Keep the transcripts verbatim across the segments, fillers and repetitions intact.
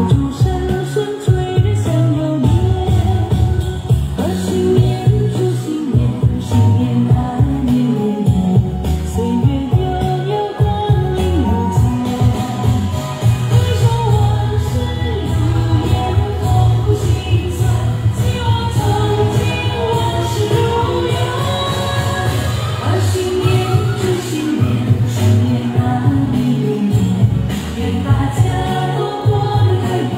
祝生生岁月像流年，贺新年，祝新年，新年开年年，岁月悠悠，光阴如箭。回首往事如烟，痛苦心酸，希望曾经万事如愿。贺新年，祝新年，新年开年年，愿大家都过得开心。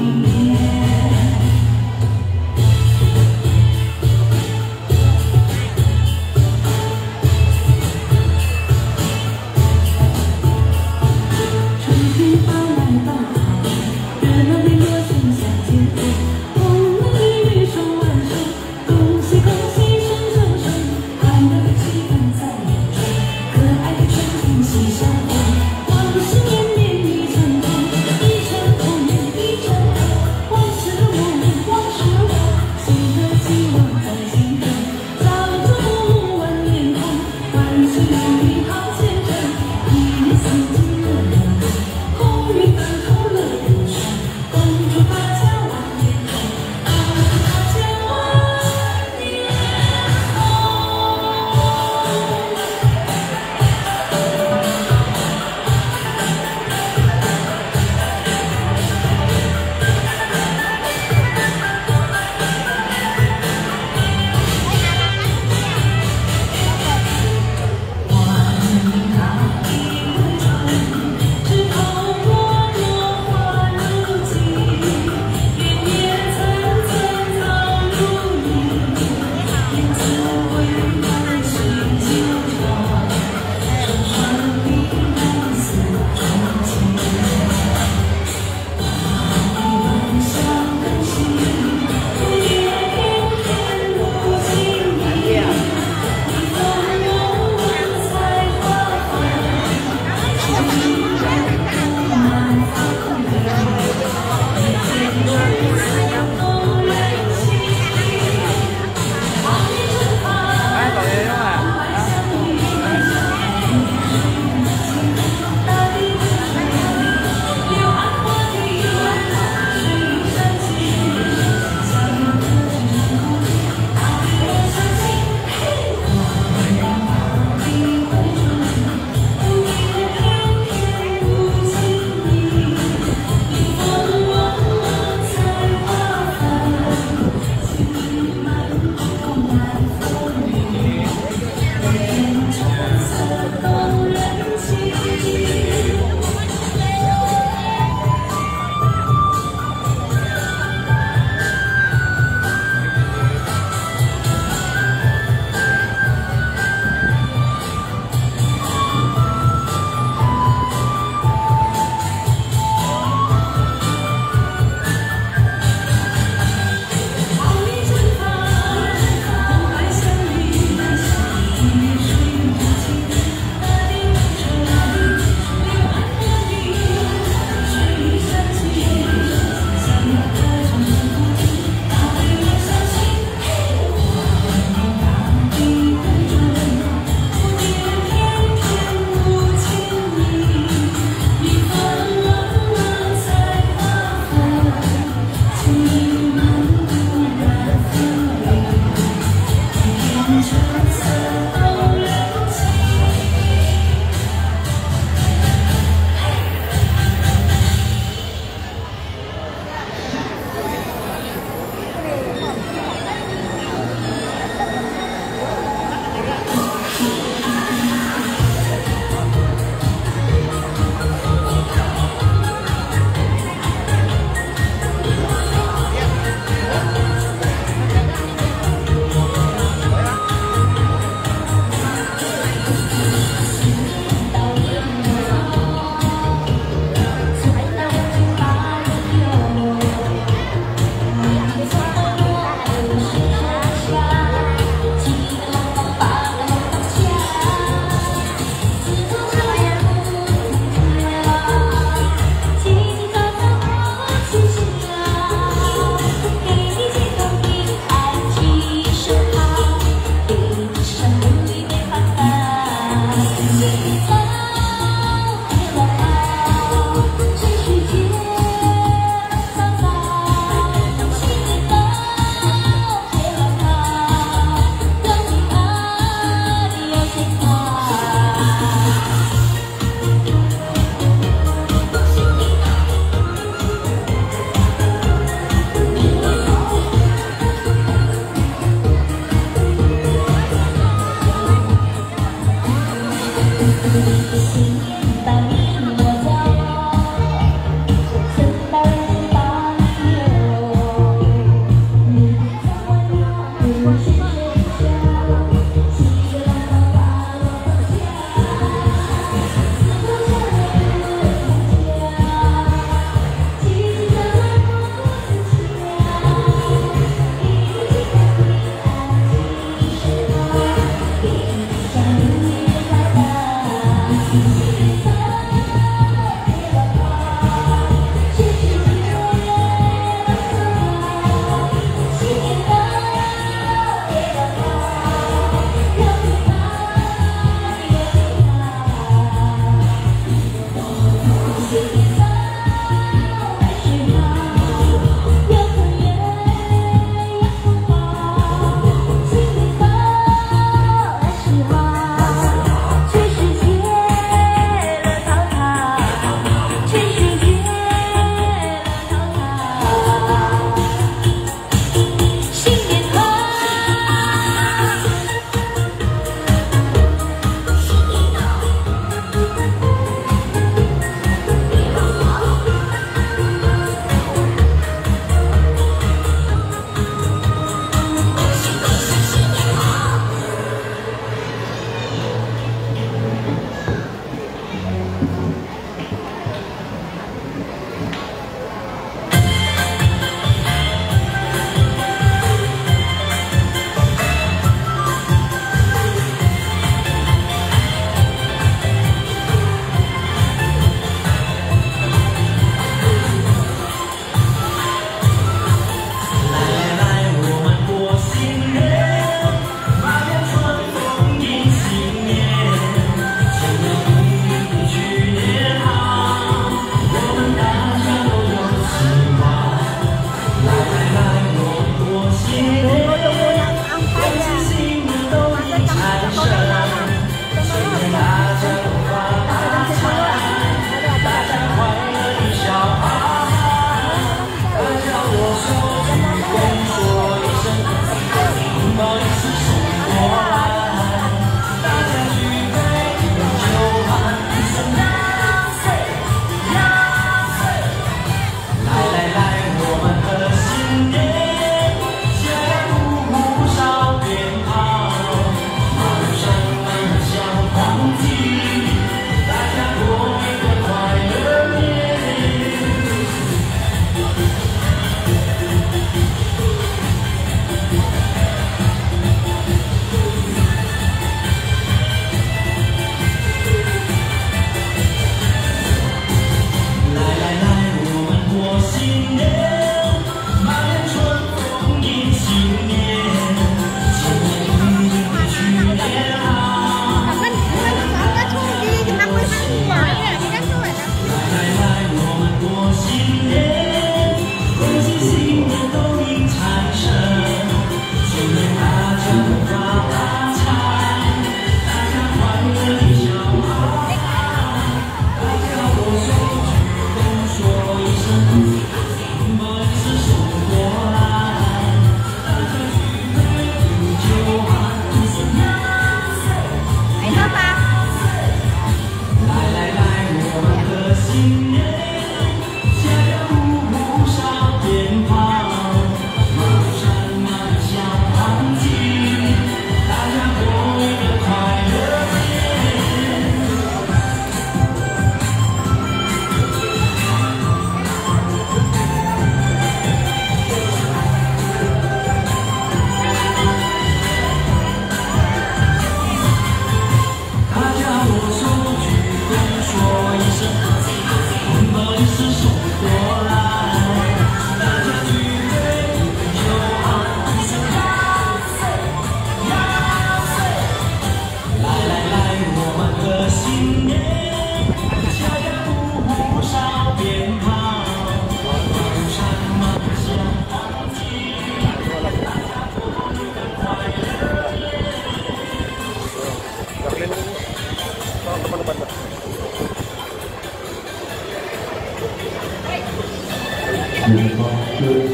情况究竟。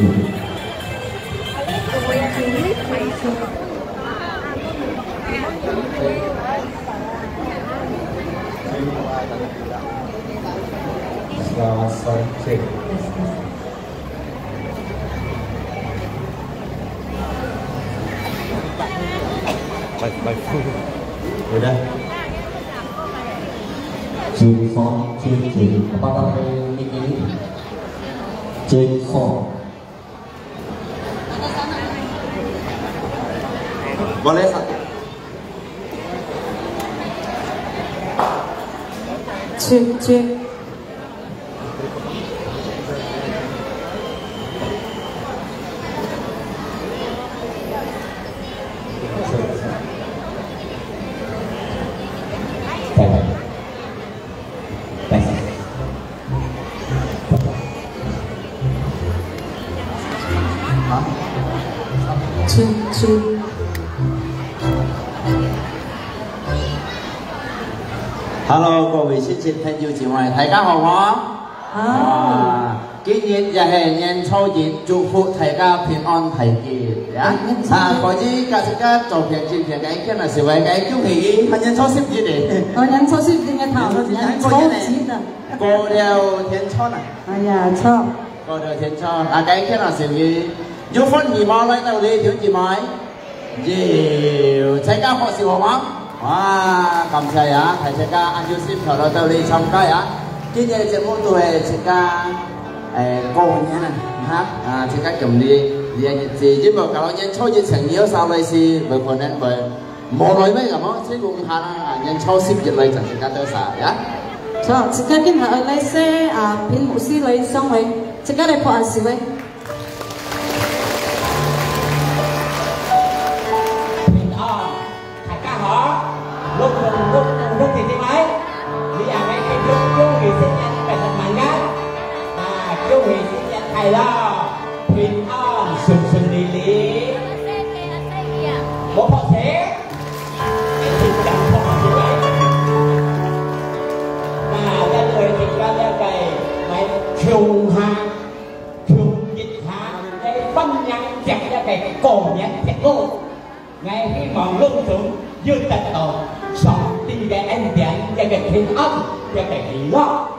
三三七。来，来。有的。情况究竟。Apa nama ini? Jason. Boleh satu. Cek, cek. Cek. Tes. Cek, cek. Hello，各位親戚朋友姊妹，大家好無？好。啊，今日也係年初一，祝福大家平安大吉，呀。平安大吉。啊，可以，大家照片、照片，該一天啊，係為該恭喜，啊，年初十一咧。哦，年初十一个頭，年初一呢。年初一呢。 過了天窗啊。哎呀，著。過了天窗，啊，該天啊，係毋係有歡喜無？來到這條節目，有，大家好，係無？哇，感謝呀，大家恁有心頭來到這參加呀。今日節目都係自家，誒，過年啊，哈，啊，自家共你這日子，因為搞到年初一成年少來時，無可能會 無來咩，咁啊，這個下啦，年初十一來正自家兜儕呀。好，自家今下愛來先，啊，平牧師來上位，自家來拍下手位。平安，大家好，六六六六弟弟妹，你也係恭喜新年快樂，啊，恭喜新年快樂。 平安順順利利。無拍死，一定拍死。那，這就係自家這個來共下，共一下，來歡迎這個過年節目。 𠊎希望攏總有得到上帝个恩典，這個平安，這個喜樂，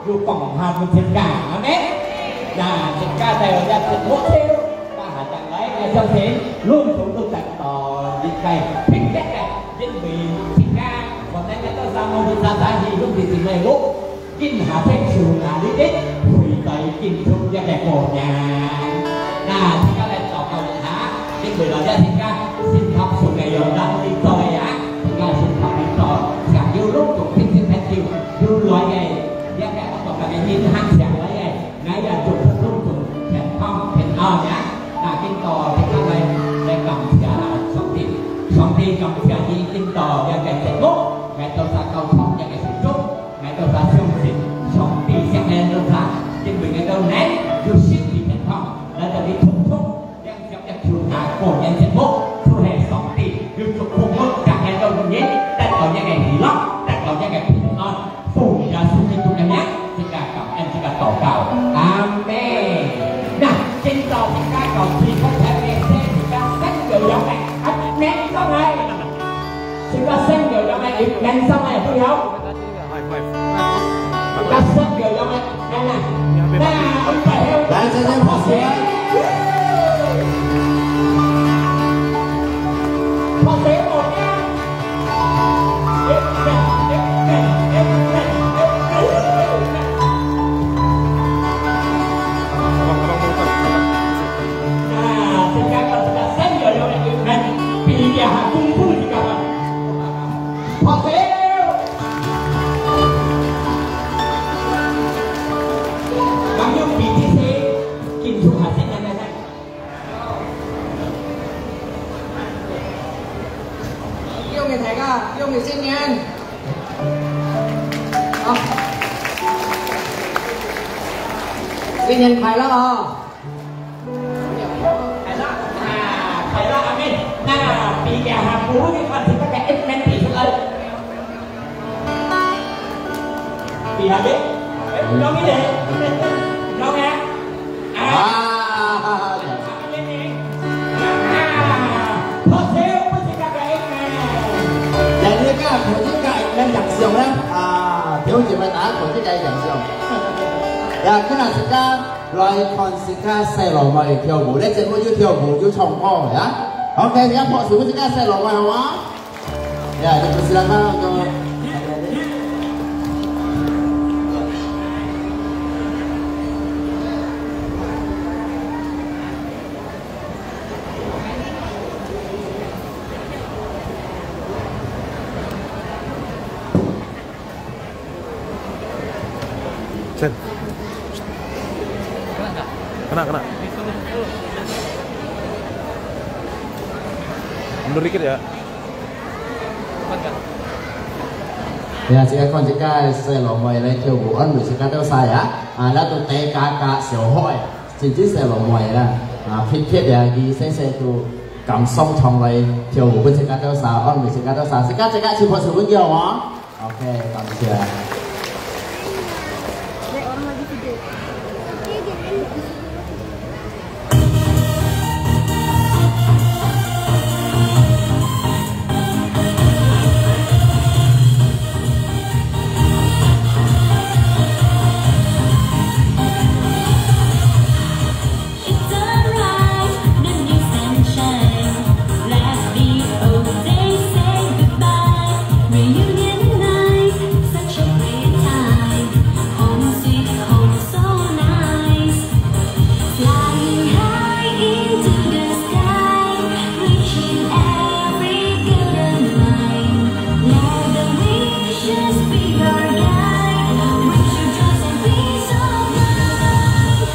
有放下分自家，阿們。那自家在這節目頭，大家來，𠊎相信攏總都得到一個平安个，因為自家可能个到啥物事，啥啥事，攏是真个無。 今下天就拿你个回來慶祝這個過年。那，自家來禱告一下，因為來這自家信託上个樣，咱你做个呀，自家信託你做，想要攏總平平安安，有來个，這個，𠊎講个人行上來个，𠊎也祝福攏總健康平安呀。那，今朝自家來，來感謝上帝，上帝感謝你今朝這個節目，𠊎兜儕交通這個時鐘。 𠊎兜儕相信，上帝惜𠊎兜儕，因為𠊎兜人有身體健康，來到這通通，領受這頭下過年節目，就係上帝有祝福𠊎兜人得到這個喜樂，得到這個平安，奉耶穌基督个名，自家感恩，自家禱告，阿們。那，今朝自家到地方台北市，自家新娘个，啊，名上來。 自家新娘个，有名上來，對吼。自家新娘个，來啦。那，來，這邊拍手。拍手無？啊，自家到自家新娘个，有名，比這下功夫自家。 拍手！還有比這些慶祝下新年个呢？恭喜大家，恭喜新年！好，新年快樂啊！ 快樂，啊，快樂，阿們。那，比這下功夫个話，自家个一面比出來。比下去。哎，容易咧，容易啊。啊。啊，今日自家來看自家細老妹跳舞，這節目又跳舞又唱歌呀。OK，自家拍手分自家細老妹好無？呀，你們自家看到。 Sen. Kena, kena. Mundur dikit ya. Ya,自家看自家細老妹來跳舞，安慰自家兜儕啊。啊，這都大家家小學啊，真正細老妹啦。啊，撇撇啊，佢細細都敢上場來跳舞，分自家兜儕，安慰自家兜儕。自家自家一起拍手分佢哦。 OK，感謝。It's alright, the new sunshine. Let the old days say goodbye. Reunion night, such a great time. Home sweet home, so nice. Flying high into the sky, reaching every good and mine. Let the wishes be your guide. Wish you joy and peace of mind.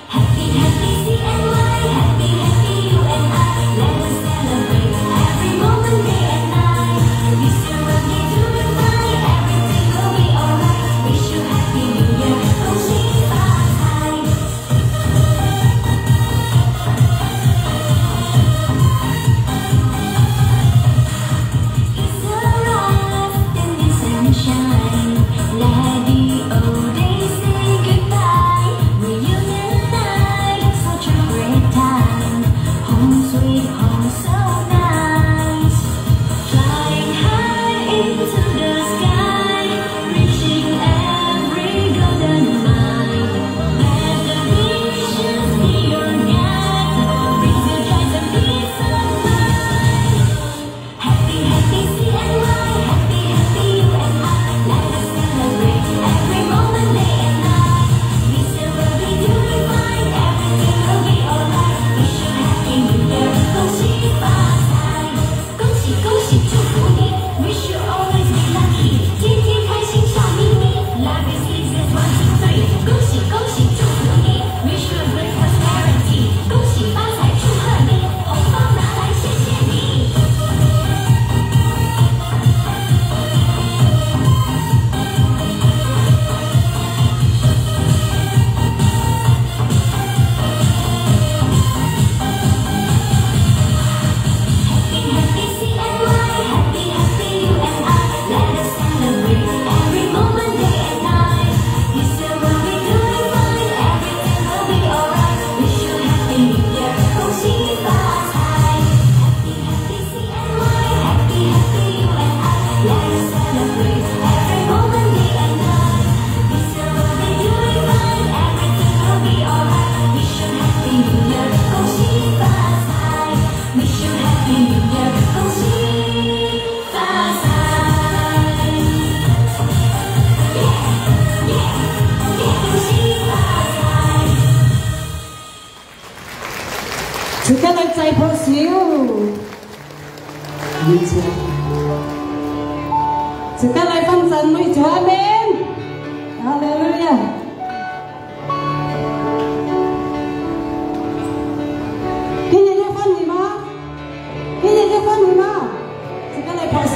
Happy, happy C N Y, happy, happy you and I. Let us celebrate every moment, day and night. This year we'll be doing fine, everything will be alright. Wish you happy new year, 恭喜发财。 It's alright, the new sunshine. Let the old days say goodbye. Reunion night, such a great time. Home sweet home, so nice. Flying high into the sky, reaching every golden mile. Let the wishes be your guide. Brings you joy and peace of mind. Happy, happy C N Y, happy, happy you and I. Let us celebrate every moment, day and night. This year we'll be doing fine, everything will be alright. Wish you happy new year, 恭喜发财。恭喜恭喜，祝福你，wish you always be lucky，天天开心笑眯眯。Life is easy as one, two, three。恭喜恭喜，祝福你，wish you a great prosperity。恭喜发财，祝贺你，红包拿来谢谢你。Happy, happy C N Y, happy, happy you and I. Let us celebrate every moment, day and night. This year we'll be doing fine, everything will be alright. Wish you happy new year, 恭喜发财。Happy, happy C N Y, happy, happy you and I. Let us celebrate every moment, day and night. This year we'll be doing fine, everything will be alright. Wish you happy new year, 恭喜发财。Wish you happy new year，恭喜发财。耶，耶，耶，恭喜发财。自家来再拍手。自家来放赞美主，阿门。哈利路亚。 今日有欢喜吗？今日有欢喜吗？自家来拍手。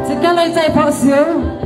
自家來再拍手。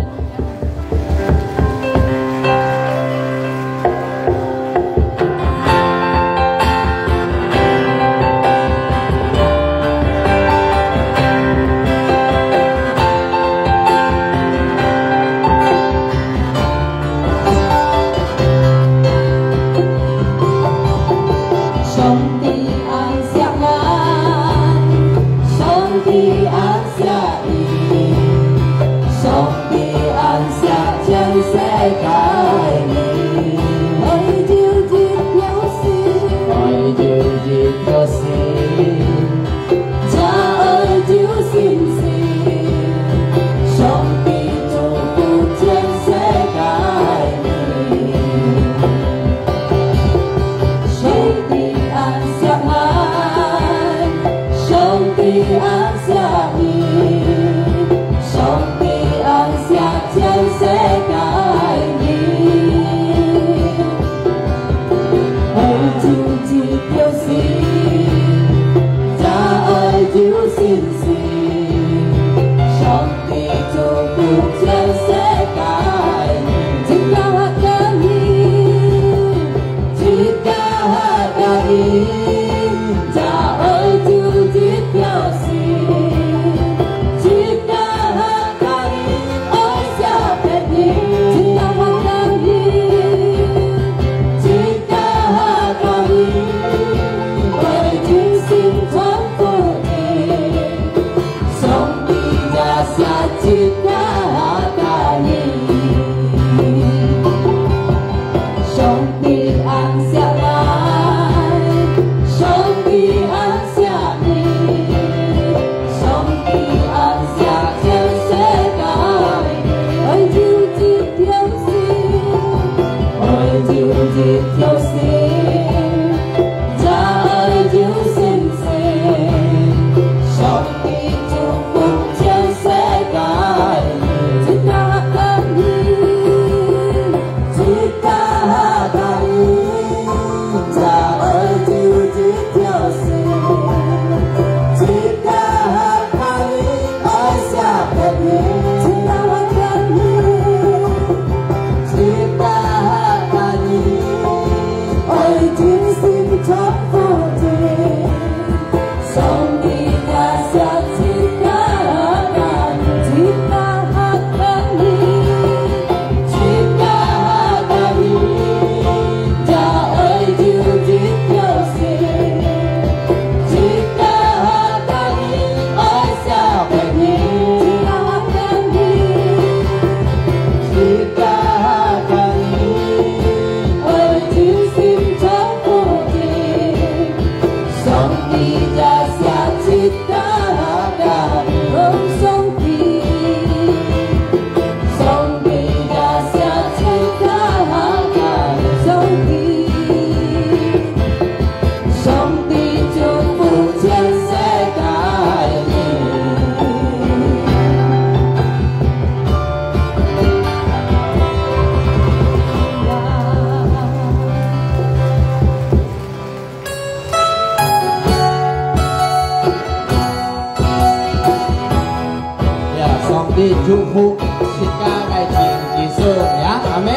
祝福自家个親子孫呀，阿門。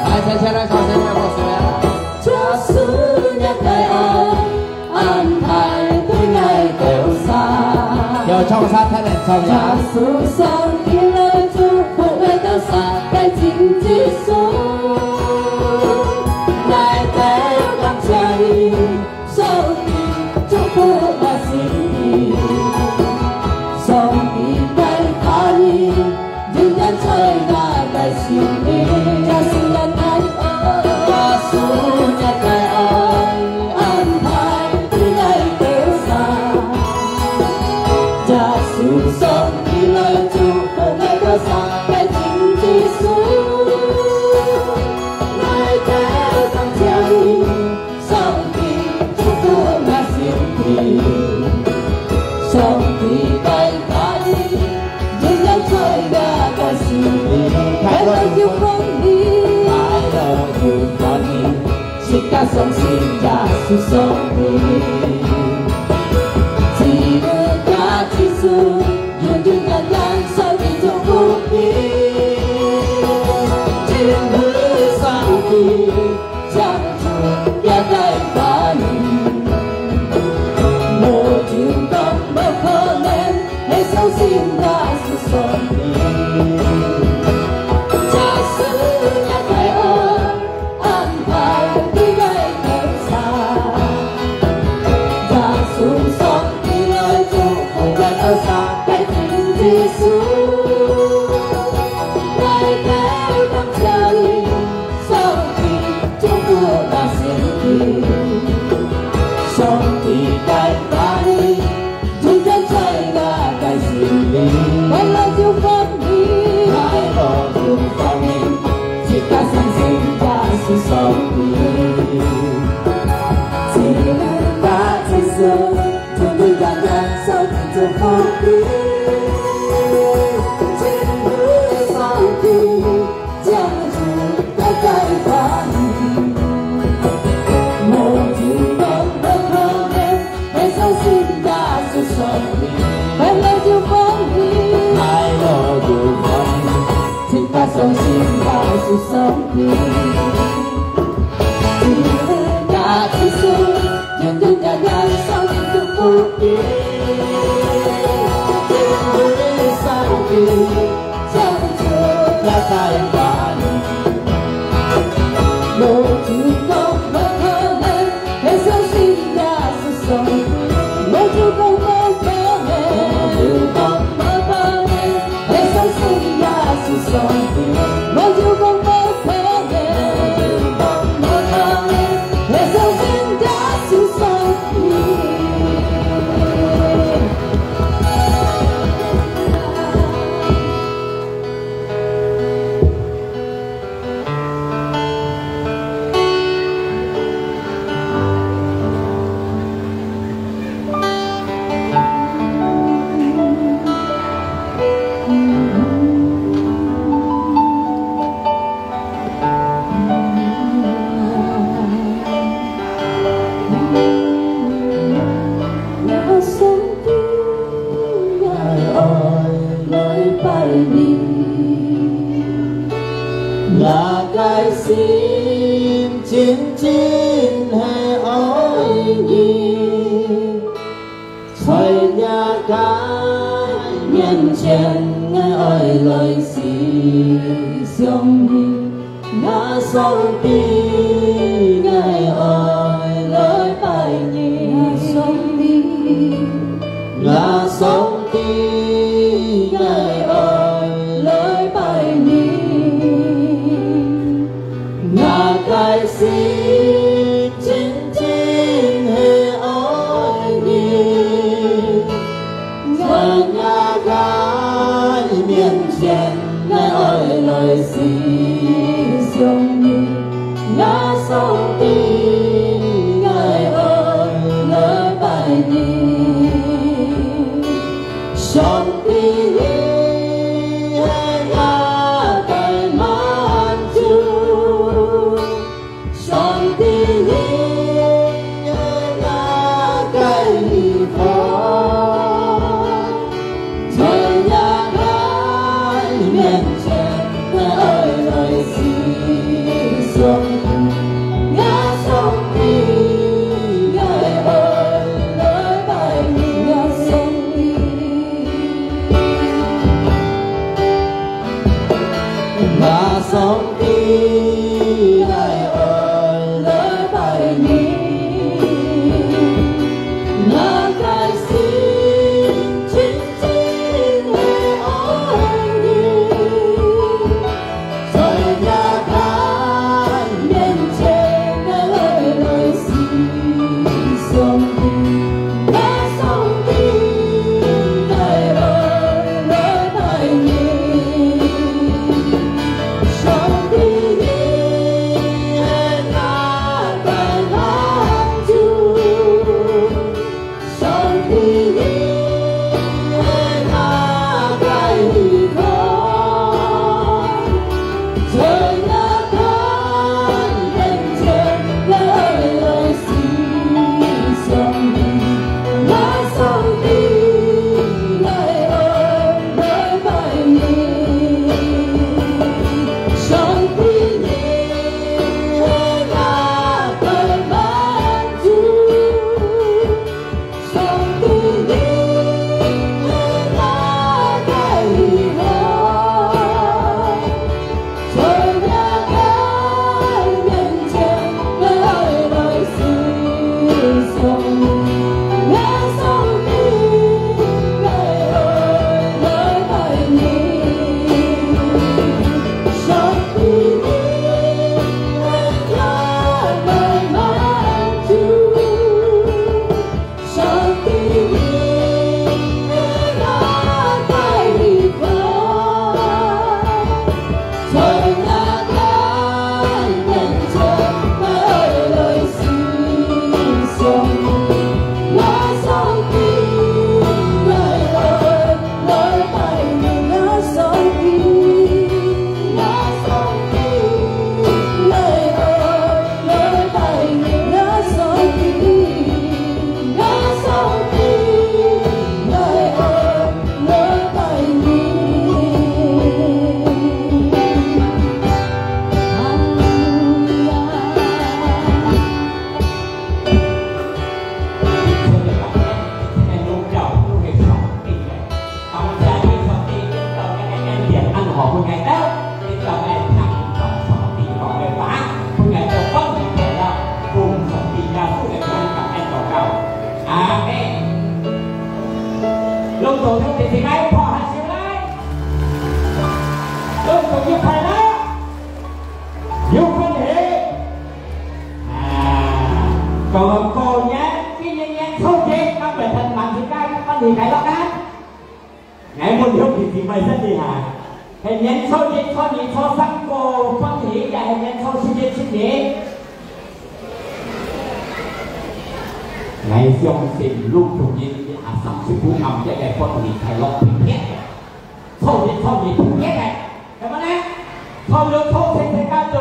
來，接下來掌聲來鼓勵啊！耶穌若个愛，安排對𠊎兜儕。有唱啥才能唱呀？耶穌上帝來祝福𠊎兜儕个親子孫，𠊎兜感謝你。 上帝祝福𠊎心靈，上帝个帶領，永遠在𠊎个心靈。耶穌若个愛，耶穌若个愛，安排對𠊎兜儕。耶穌上帝來祝福𠊎兜儕个親子孫，𠊎兜感謝你。 上帝祝福𠊎心靈，上帝个帶領，永遠在𠊎个心靈。快樂有分明，快樂有分明，自家相信耶穌上帝。子女个子孫，永永遠遠上帝祝福你。子女上帝 將就也來歡迎。無有講無可能，係相信耶穌上帝。耶穌若个愛，安排對𠊎兜儕。耶穌上帝來祝福𠊎兜儕个親子孫。𠊎兜感謝你。 上帝祝福𠊎心靈，上帝个帶領，永遠在𠊎个心靈。快樂有分明，快樂有分明，自家相信耶穌上帝。子女个子孫， 祝你永遠受祝福的，祝福上帝，將祝福帶帶歡喜。無有講無可能，係相信耶穌上帝。快樂有分明，快樂有分明，自家相信耶穌上帝。講講過年，今年年初一，敢會同大家歡喜快樂啊？𠊎問兄弟姊妹先知下，係年初一、初二、初三過歡喜，也係年初十一、十二？𠊎相信，攏總人一下三十步暗，這个歡喜快樂平平，初一、初二平平个，係無呢？初六、初七，大家都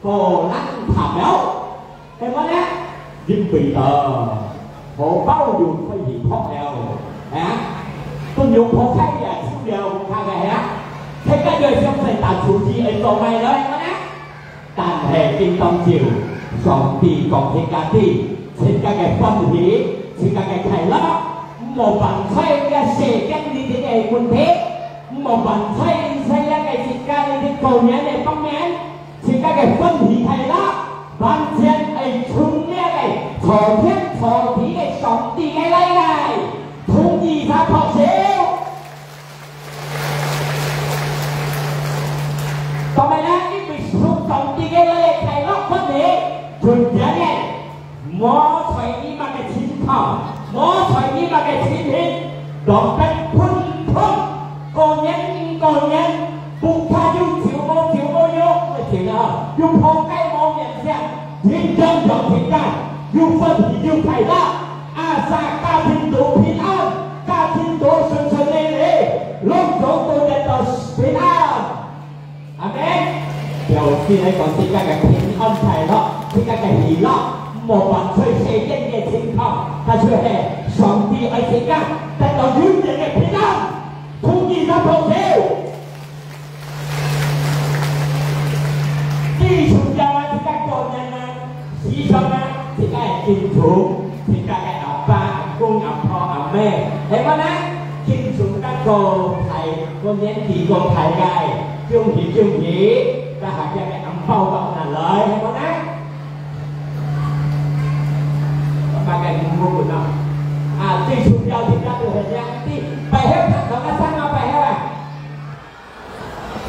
過冷淡了，係無呢？因為到荷包又開始破了，係啊，都用破開也出了，無卡个係啊，大家就相信打出去會做歹了，係無呢？但係今當晝，上帝講自家知，自家个歡喜，自家个快樂，莫放在這世間裡頭个問題，莫放在這个自家裡頭過年个方面。 自家个歡喜快樂，完全係從這个造天造地个上帝个來个，同意就拍手。當然啦，因為從上帝个來个快樂歡喜，純正个，無在意麼个情況，無在意麼个情形，當然普通，過年毋過年， 屋下有酒無酒無肉，毋係酒啊，有破戒無面相，人樣樣自家，有歡喜有快樂，啊，儕家庭都平安，家庭都順順利利，攏總都得到平安。阿們。表示來講，自家个平安快樂，自家个喜樂，莫放在世間个情況，但係上帝愛自家得到永遠个平安。同意就拍手。 最重要啊，自家過年啊，時常啊，自家个敬重，自家个阿爸、阿公、阿婆、阿姆，係無呢？敬重甲過大，過年紀過大个，恭喜恭喜，甲下个紅包包拿來，係無呢？阿爸个紅包拿。啊，最重要自家就係這樣子，拜託，同个三個拜託啊！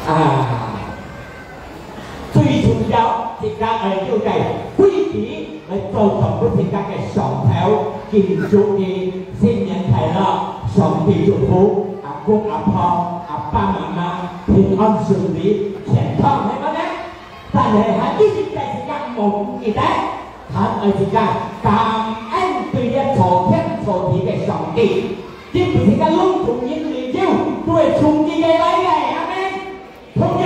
啊，最重要，自家愛有个規矩來做，同自家个上頭，敬祝佢新年快樂，上帝祝福阿公阿婆、阿爸媽媽平安順利、健康，係無呢？但係還有一個自家毋好毋記得，還愛自家感恩對這造天造地个上帝。 因為自家攏總人類有，都係從佢个來个，阿們。同意？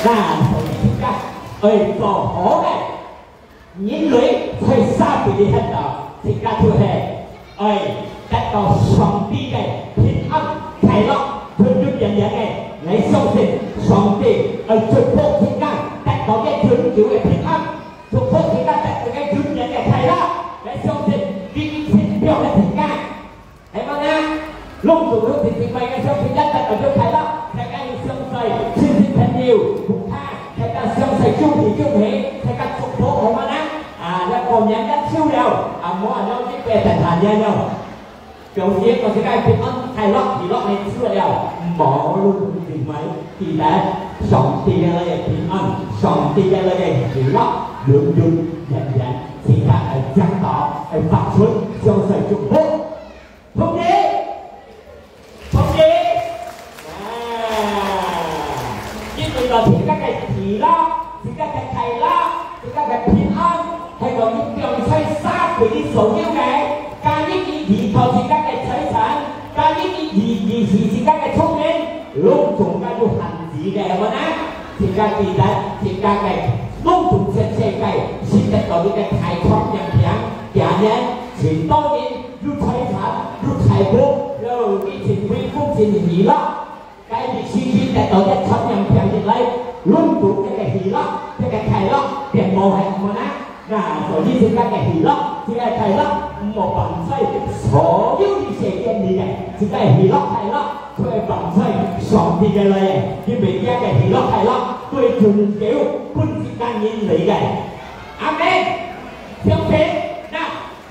那，所以自家愛做好个人類，在社會裡歇到，自家就係愛得到上帝个平安、快樂、長長遠遠个。𠊎相信上帝愛祝福自家得到个永久个平安。 祝福自家得到个永遠个快樂，𠊎相信佢一定表示自家。係無呢？攏總兄弟姊妹，𠊎相信一定得到快樂，大家有相隨親戚朋友、屋下，大家相隨祝福祝福，大家祝福好無呢？啊，這過年也久了，啊，無恁樣一個等下年了。 表示个自家平安、快樂、喜樂个出了，毋好攏認為記得上帝个來个平安，上帝个來个喜樂，永永遠遠，自家愛講到，愛發出，相隨祝福。同意？同意？啊，因為到自家个喜樂，自家个快樂，自家个平安，係講佢放在社會裡所有个， 加一佢依靠自家个財產，加一佢依，依，依自家个聰明，攏總个有限制个，係無呢？自家記得，自家个攏總全世界，識得到一個大長命病，今年，盡多人有財產，有財富，有一盡威風，盡喜樂。 該日時時得到一出人聽起來，攏總一個喜樂，一個快樂，變無係無呢？那所以自家个喜樂，自家个快樂，毋好放在所有个世間裡个，自家个喜樂快樂，就愛放在上帝个來个，因為這個喜樂快樂，對永久分自家人類个。阿們。相信，那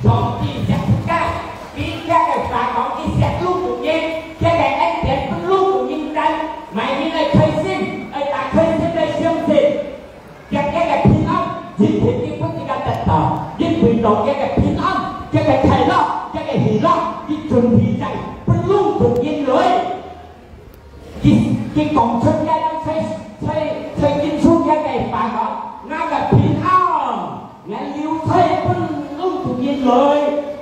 上帝惜自家，佢這個話講，佢惜攏總人，這個恩典分攏總人等，每人愛開心，愛打開心來相信。這個个平安，天天佢分自家得到，因為當佢个平安，佢个快樂，佢个喜樂，佢準備在分攏總人類。佢，佢講出這个最，最，最緊出這个話講，𠊎个平安，𠊎留在分攏總人類，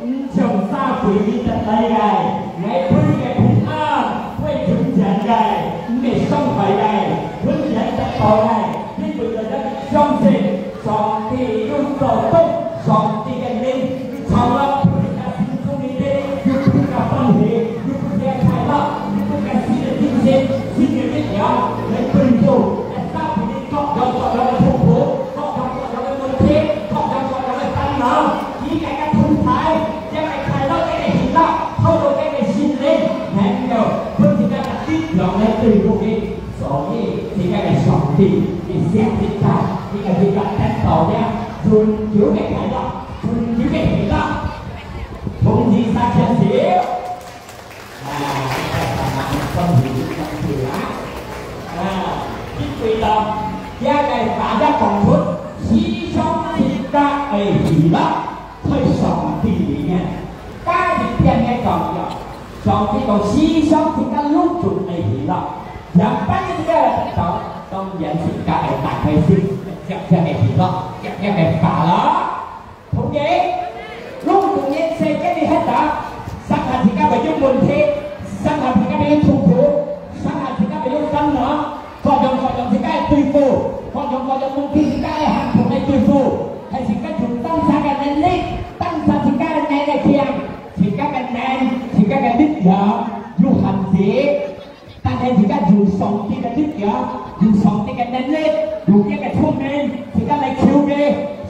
毋像社會裡得來个，𠊎分个平安，會存在个，毋會傷害个，分人得到个。 因為大家相信上帝有做工，上帝个靈藏了分人家心中裡面，有分人家歡喜，有分人家快樂，有分人家新个精神，新个力量，來對付，來打敗各樣各樣个痛苦，各樣各樣个問題，各樣各樣个煩惱。佢个同在，這个快樂，這个喜樂，透過這个心靈，能夠分人家力量來對付佢。 所以，自家个上帝，佢惜自家，佢个自家得到了永久个快樂，永久个喜樂。同時，三件事，啊，這个慢慢分享分享啊。啊，因為到，這个大家講出，時常自家个喜樂，在上帝裡面。家庭片个講了， 上帝講，時常自家攏總个喜樂，仰般个自家會得到，當然自家會打開心，接接个喜樂，接接个快樂。同意？攏總人世界裡歇到，上下自家會有問題，上下自家會有痛苦，上下自家會有煩惱，各樣各樣自家會對付，各樣各樣問題自家會行動來對付，係自家有當下个能力，當下自家个能力強。 自家个能，自家个力量有限制，但係自家有上帝个力量，有上帝个能力，有佢个聰明，自家來求佢，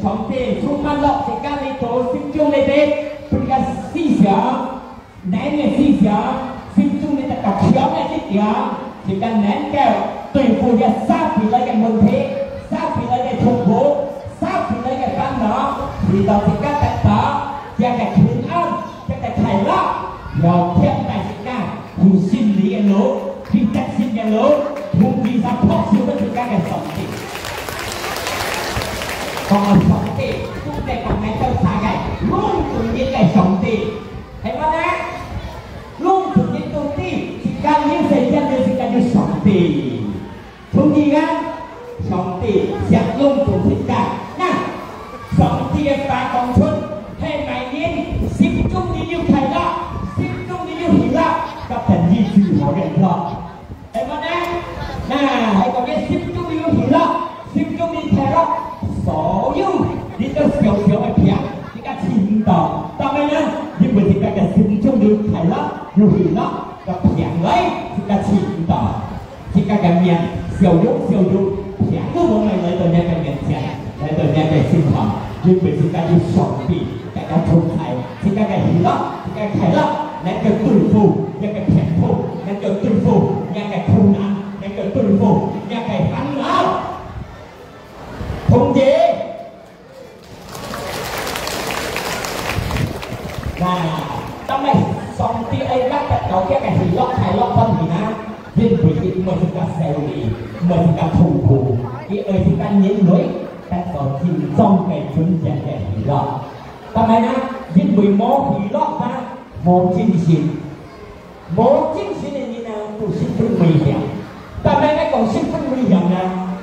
上帝充滿了自家裡肚心中裡底，分个思想，能个思想，心中裡得到強个力量，自家能夠對付這社會裡个問題，社會裡个痛苦，社會裡个煩惱，直到自家得到這个平安。 這个快樂，要牽帶自家，行勝利个路，行得勝个路，同時上托手个自家个上帝。講个上帝，總係講𠊎兜儕个，攏總人个上帝，係無呢？攏總人都知，自家有世界，有自家有上帝。 同時間，上帝惜攏總自家。那，上帝个話講出，係麼人心中裡有快樂，心中裡有喜樂，該等於最好个喜樂。係無呢？那，係講佢心中裡有喜樂，心中裡快樂，所有你兜小小个病，自家試毋到。當然啦，因為自家个心中有快樂，有喜樂，該病來，自家試毋到。 自家个面，笑容笑容，病都無愛來到若个面前，來到若个身旁，因為自家有上帝，自家个同在，自家个喜樂，自家个快樂，能夠對付若个病痛，能夠對付若个苦難，能夠對付若个煩惱。同意。 那，當然上帝愛咱得到這个喜樂、快樂、歡喜啊，因為佢毋愛自家愁慮，毋愛自家痛苦，佢愛自家人類得到真正个、真正个喜樂。當然啊，因為無喜樂啊，無精神。 無精神个人啊，都十分危險。但係愛講十分危險呢，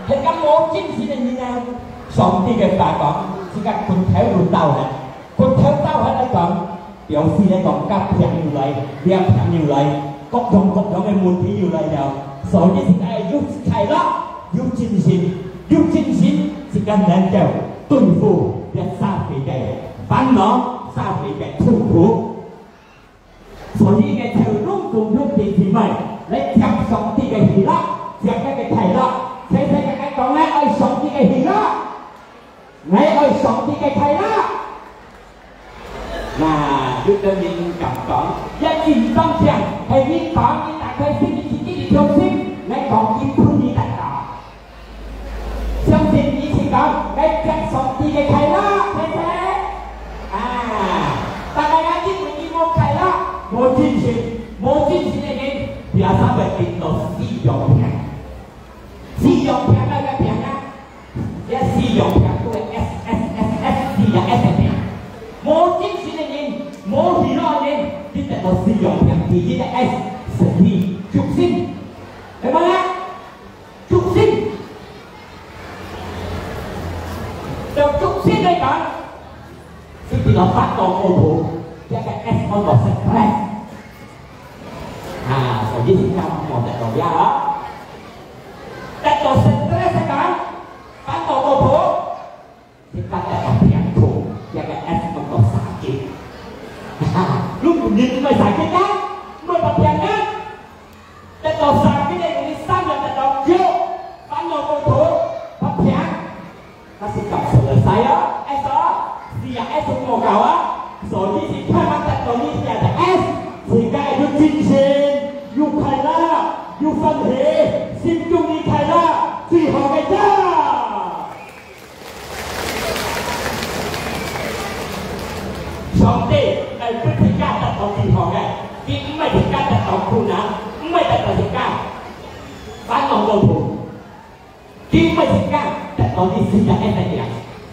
係講無精神个人啊，上帝个話講，自家骨頭都燥忒，骨頭燥忒來講，表示來講，甲病又來，這病又來，各樣各樣个問題又來了。所以自家愛有快樂，有精神，有精神，自家能夠對付這社會个煩惱，社會个痛苦。 所以𠊎兜攏總兄弟姊妹，來接上帝个喜樂，接佢个快樂。齊齊个愛講，𠊎愛上帝个喜樂，𠊎愛上帝个快樂。那，有兜人敢講，這真當聽，係你講，你打開心，你自己去相信，𠊎講，佢分你得到。 相信你自家，愛接上帝个快樂，係毋係？啊，但係啊，因為你無快樂，無精神，無精神个人，biasa會得到四樣病。四樣病係麼个病啊？這四樣病都係S 四樣病，第一个S，身體，足神，明白嗎？足神，就足神來講，你變到煩惱過頭，這个S安到stress。啊，所以自家毋好得到這啊，得到stress來講，煩惱過頭。 你得到病痛，這个S安到生病。哈哈，你毋認毋會生病啊？毋會發病啊？得到生病个，你三日得到藥，煩惱過頭，發病。那係感受了sai哦，S哦，是啊，S無夠啊。所以是盼望得到你這个S，自家有精神，有快樂，有歡喜，心中有快樂，最好个呀。 上帝愛分自家得到健康个，佢毋愛自家得到苦難，毋愛得到自家煩惱過頭，佢毋愛自家得到你自家个力量，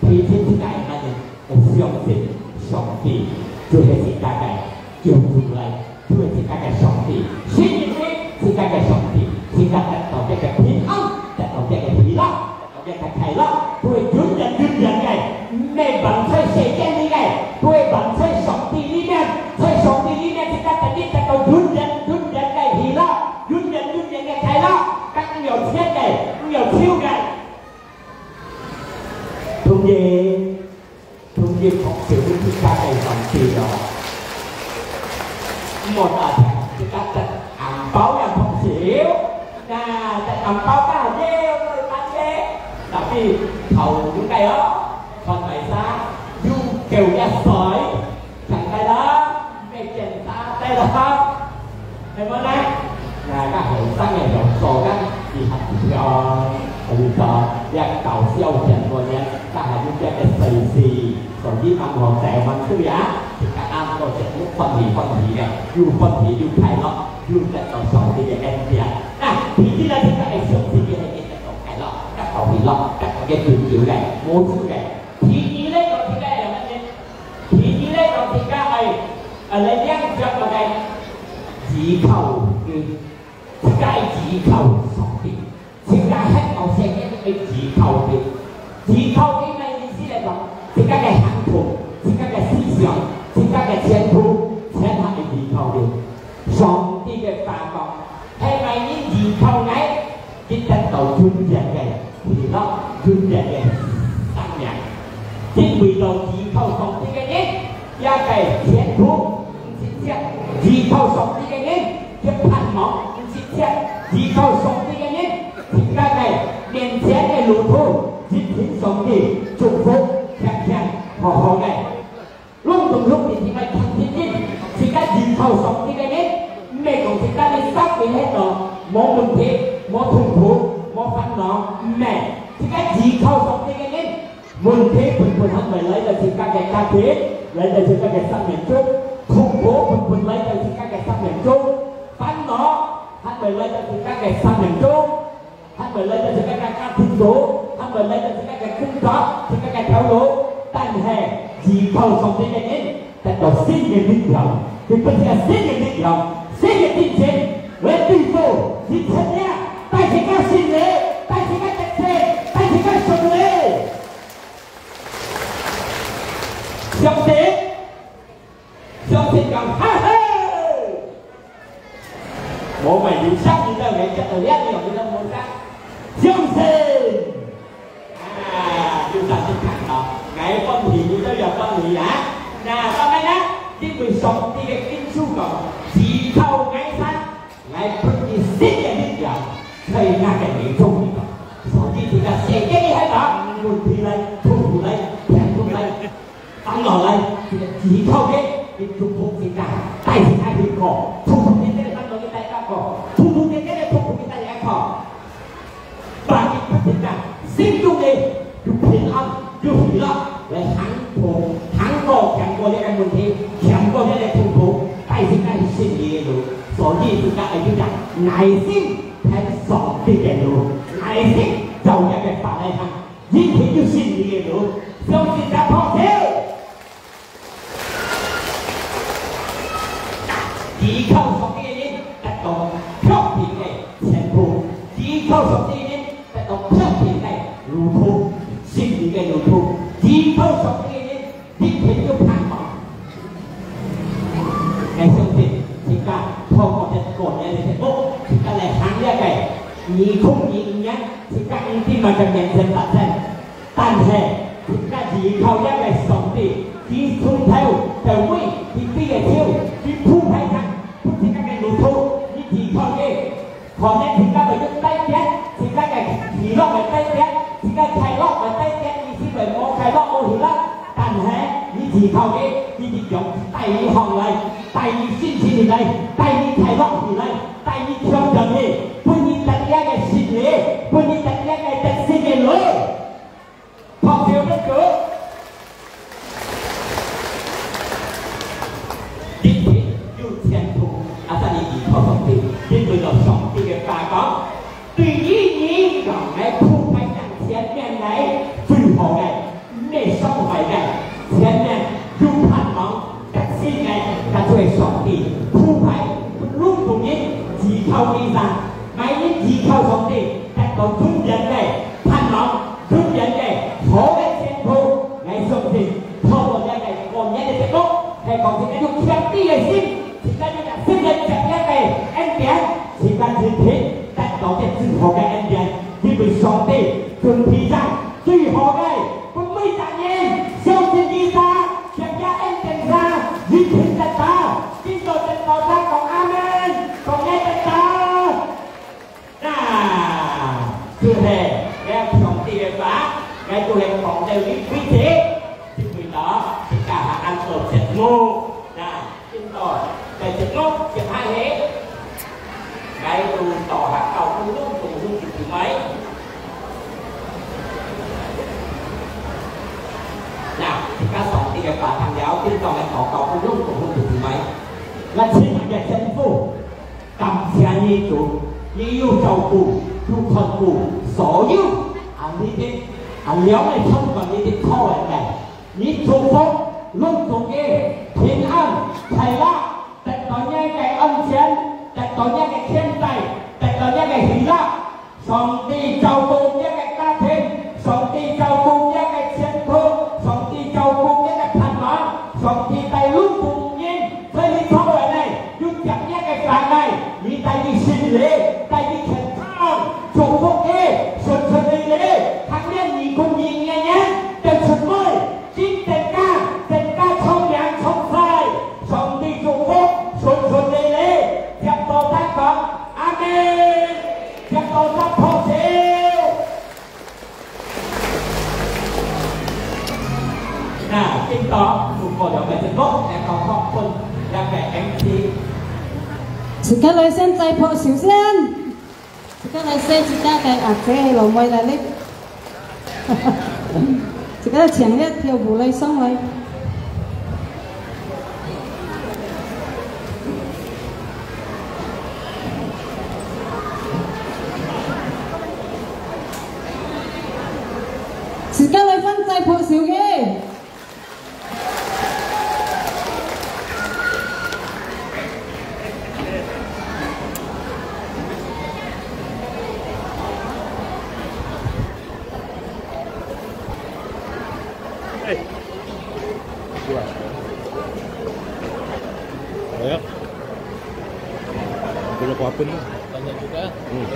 提醒自家个乜人，愛相信上帝，就係自家个救主來。 就係自家个上帝，信任佢，自家个上帝，自家得到這个平安，得到這个喜樂，得到這个快樂，就係永遠永遠个，毋係放在世間裡个，就係放在上帝裡面，在上帝裡面，自家得到得到永遠永遠个喜樂，永遠永遠个快樂，甲毋要錢个，毋要愁个。同意。 同佢拍手，你自家个上帝咯。莫打聽，自家得紅包也拍手，那得紅包加油，來打个，tapi頭有个哦，穿白衫，有夠一歲，強个啦，毋係檢查个啦。 係無呢？那个後生个用做个，佢還像，佢做，這搞笑片段呢，該還有這个細事，所以暗號就還對啊，自家暗號節目歡喜歡喜个，又歡喜又快樂，又得到上帝个恩典。那，天天來自家个上帝个恩典得到快樂，得到喜樂，得到个追求个，無錯个。第二呢，講自家个乜呢？ 第二呢，講自家愛，呃，來領著个依靠佢，自家愛依靠上帝，自家歇到世界愛依靠佢。依靠佢个意思來講，自家个行動，自家个思想，自家个前途，全係愛依靠佢。上帝个話講，係麼人依靠𠊎， 佢得到永遠个喜樂，永遠个生命。因為到依靠上帝个人，佢个前途毋失色；依靠上帝个人，佢盼望毋失色；依靠上帝个人，自家个面前个路途，一定上帝祝福，健健康康个。 攏總攏一定愛聽天經，自家依靠上帝个人，毋係講自家个生命歇到無問題、無痛苦、無煩惱，毋係。自家依靠上帝个人，問題本本還會來到自家个家庭，來到自家个生命中，痛苦本本來到自家个生命中，煩惱還會來到自家个生命中。 還會來到自家个家庭肚，還會來到自家个工作、自家个頭路，但係依靠上帝个人得到新个力量，佢分自家新个力量、新个精神來對付一切个，帶自家勝利，帶自家得勝，帶自家勝利。上帝 相信講，哈哈！無買有聲，你兜會接到這樣，你兜無聲。相信！啊，有聲就看到，𠊎歡喜，你兜也歡喜啊。那，當然啦，因為上帝个應許講，依靠𠊎儕， 來分你新个力量，在那个民眾裡頭。所以這个世界裡向啊，問題來，痛苦來，病痛來，煩惱來，這个依靠个，你祝福自家，帶自家去過，祝福你這个煩惱你帶家過，祝福你這个痛苦你帶家過。 Bagi kita, sing tu ni, you pin up, you pin up, 來行過，行過，行過這个問題，行過這个痛苦，帶自家去勝利个路。所以自家愛有隻耐心，跈上帝个路，耐心照這个法來行，一定有勝利个路。相信自家拍手。路途，依靠上帝个人，一定有盼望。𠊎相信，自家透過這過年个節目，自家來行這个二空二五年，自家毋知麼个面前發生。但係，自家依靠這个上帝，佢從頭到尾，佢對个手，佢鋪排上，分自家个路途，你依靠佢。 可能自家會有改變，自家个喜樂會改變，自家快樂會改變，你就會無快樂無喜樂。但係你依靠佢，佢就用帶你上來，帶你信心起來，帶你快樂起來，帶你強壯起，分你得力个勝利，分你得力个得勝个路。 拍手分佢。一定有前途，啊，但你依靠上帝，因為有上帝个話講，對於你講个鋪排向前面來，最好个，毋會傷害个，前面有盼望，得勝个，佢就係上帝鋪排，分攏總人依靠佢上，每日依靠上帝，得到永遠个盼望。 永遠个好个前途，𠊎相信，透過這个過年个節目，係講自家有謙卑个心，自家有个信任接這个恩典，自家一定得到這最好个恩典，因為上帝準備上最好个，分每隻人相信佢个，接這恩典个，一定得到，今早得到，大家講阿門，講𠊎得到。 那，就係這上帝个話，𠊎就係講到這為止，因為呢，自家還恁多節目。那，今到个節目接下去，𠊎就到下到公公公公姊妹。那，自家上帝个話聽了，今到个到到公公公公姊妹，那親愛个天父， 感謝你主，你有照顧，有看顧所有啊，你的啊，了解參觀你的草原个，你祝福攏總个平安、快樂，得到你个安全，得到你个牽帶，得到你个喜樂。 上帝照顧這个家庭，上帝照顧這个前途，上帝照顧這个盼望，上帝帶領眾人，在你草原內，有接這个話語，你帶佢勝利，帶佢健康，祝福佢，順順利利，行年二空二五年，得出妹， 今增加，增加聰明聰慧，上帝祝福，順順利利，接到單講，阿門，接到單拍手。那，今朝通過兩个節目，來交託分兩个MC。自家來先再拍手先。 自家來洗自家个阿姐老妹來咧。自家請這跳舞來上來。自家來翻再拍手个。 哎，過來。哎呀，這個花盆啊。Banyak juga. Hmm. Ini.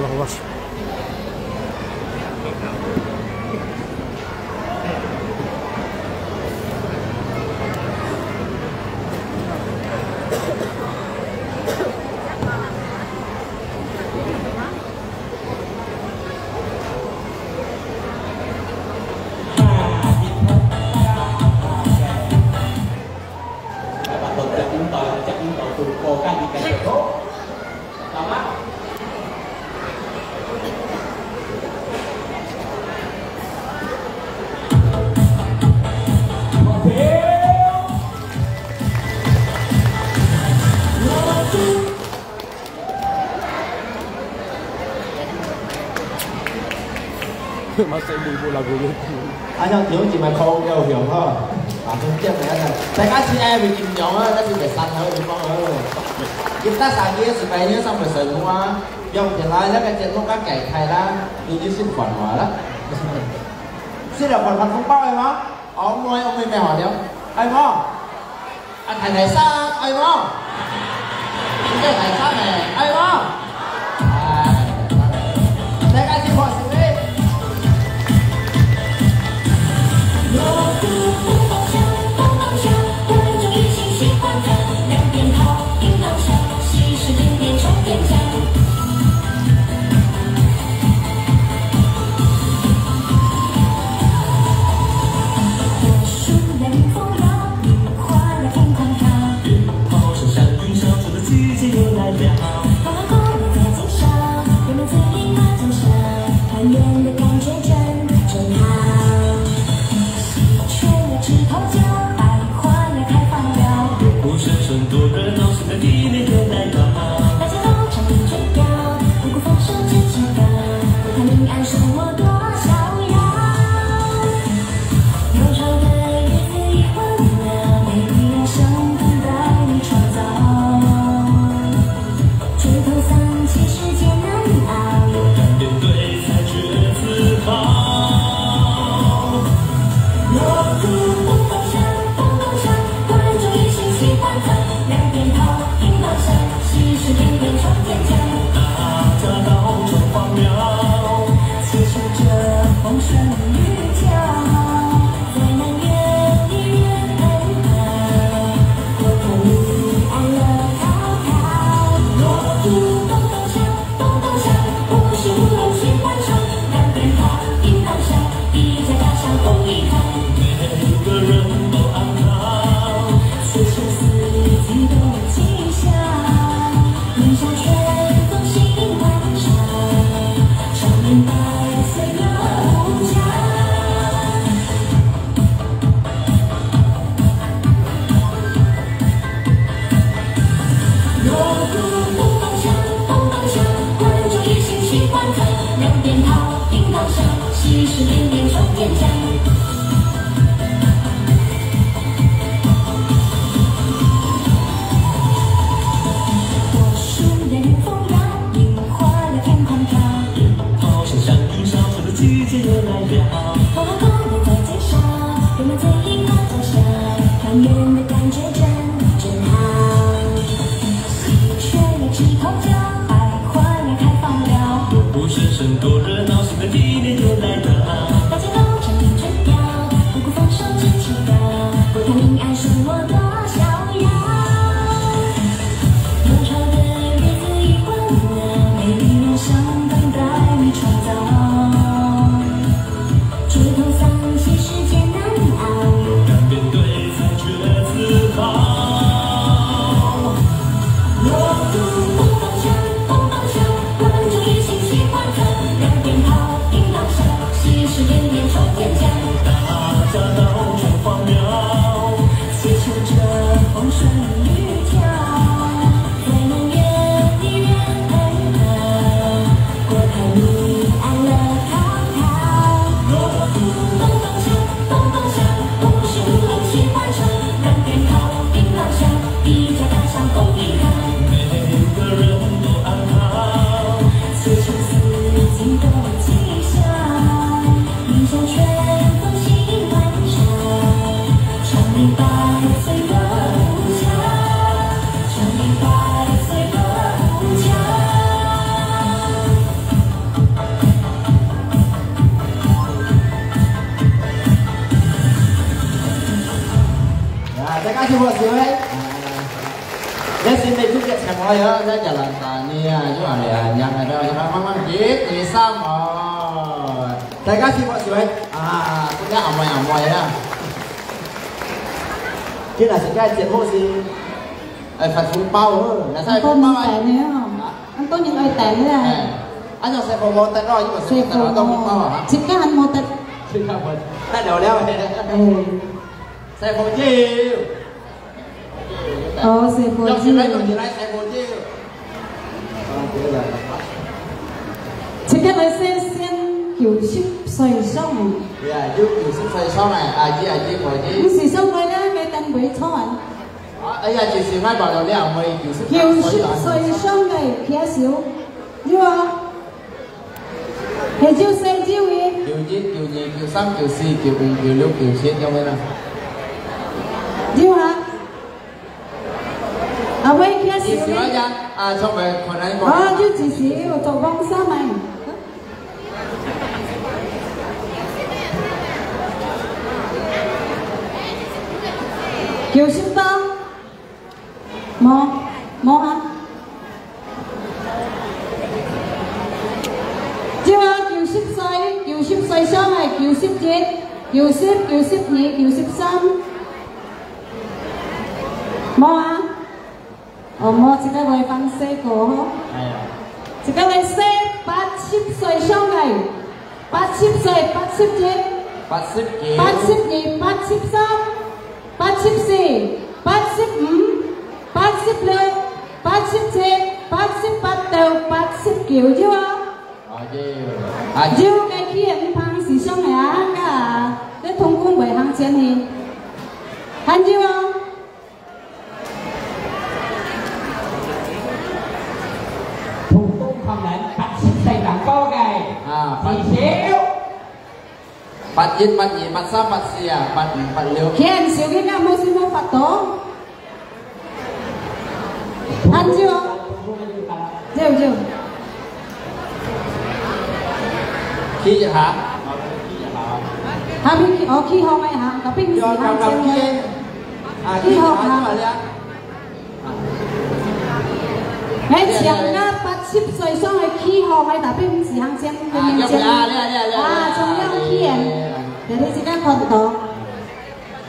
Wah, wah. Masa ini pula guru. 啊，像弟兄姊妹講有用吼，啊，真正个啊，大家是愛會緊張啊，但是袂傷害對方啊。今朝三月十八日上面神父啊，用起來那個節目較改開啦，你就先換我啦。是了，換換紅包的嗎？哦，我我妹妹好了，愛無？ 啊，大大聲，愛無？應該大聲个，愛無？哎，大家一起拍手咧。啊，大家辛苦了，各位。啊，這是美珠姐請我呀，在加拿大呢，就安尼啊，讓大家慢慢一、二、三哦。大家辛苦了，各位。啊，大家按摩按摩呀。今日是該節目是，哎，發紅包哦，那發紅包啊。很多年代了哦。啊？很多年代了。哎，啊，像師傅無得咯，因為師傅無得咯，都紅包啊。自家還無得。自家無得，太了了嘿。哎。 細鳳姐。哦，細鳳姐。要起來，要起來，細鳳姐。自家來先，先九十歲上个。呀，有九十歲上个，阿姨，阿姨，可以。毋係上个啦，該單位錯啊。啊，哎呀，就是𠊎講到了，我九十九十歲上个，舉手，有啊。係就細就个。九一、九二、九三、九四、九五、九六、九七，有無啦？有啊。 啊，喂，舉手咧。舉手啊，啊，出門困難過。哦，就舉手，做幫手嘛。九十到？無，無啊。 就啊，九十歲，九十歲上个，九十一、九十、九十二、九十三。無啊？哦，無，這个會放細个吼。哎呀。這个會細，八十歲上个，八十歲，八十一，八十九。八十二，八十三。 八十四、八十五、八十六、八十七、八十八到八十九，有啊？啊，有。啊，有个企人毋怕時常个啊，該通工會行前去。還有啊？通工可能八十歲當高个。啊，八十。 八一、八二、八三、八四啊，八五、八六。牽手个，無事無法度。還有，有，有。去一下。下面去，哦，去後面哈，隔壁是行前个。啊，去後面。 哎，像个八十歲上个企好，還特別毋是行前，啊，行前。啊，中央企人，這裡自家看到。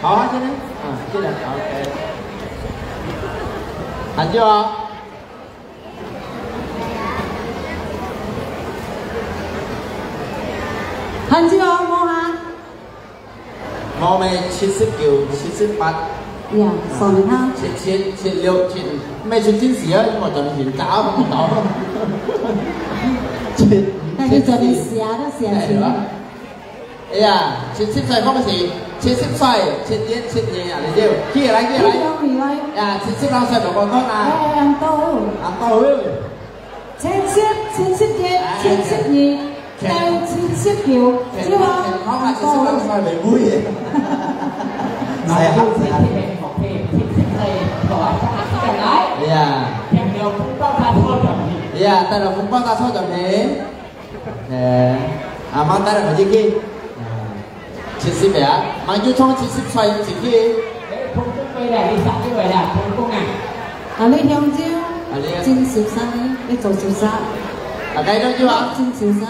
好啊，這裡，啊，這裡，OK。還有啊。還有啊，無哈？ 無咩，七十九、七十八。呀，算一下。七七、七六、七五，咩出真時啊，我真係搞毋到。七，但係真係寫都寫出來。哎呀，七十歲講是七十歲，七一、七二啊，你就起來，起來。起來，起來。呀，七十六歲就講講啊。哎，恁多。恁多。 七十、七十一、七十二到七十九，健康，健康啊，七十六歲袂會。哎呀，哎呀，帶了紅包打錯轉去。哎，阿媽帶了回去。 七十个啊，嘛有從七十歲一去。哎，通風過來，你三十歲啦，通風啊。啊，你香蕉，啊，你啊。真受傷呢，你做受傷。啊，該種就啊。真受傷。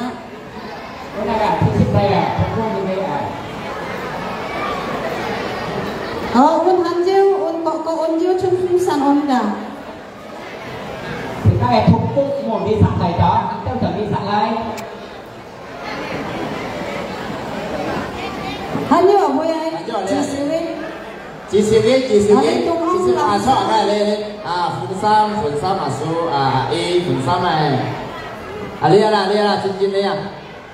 我那個七十歲啊，通風你沒啊。好，阮香蕉，阮哥哥，阮蕉，春風散阮个。 你大概通風無你上來的，等等你上來。還有啊，會啊，還有啊，幾十位。幾十位，幾十位，啊，你懂啊，幾十位，啊，錯，來，來，來，啊，分三，分三啊，輸啊，A，分三來。啊，你啊啦，你啊啦，真真你啊。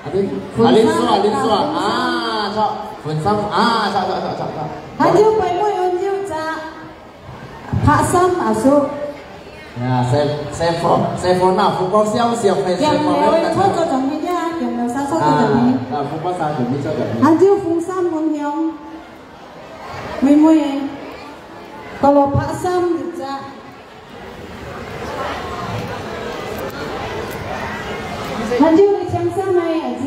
啊，你，啊，你輸啊，你輸啊，啊，錯，分三，啊，錯，錯，錯，錯，錯。還有，背尾，還有隻。 拍三啊，輸。呀，細，細貨，細貨那福報消息，細貨，兩條錯做中間呀，兩條啥錯做中間。啊，那福報三準備做中間。還有紅衫紅香，妹妹，到了拍三一隻。還有你請啥來，阿姊？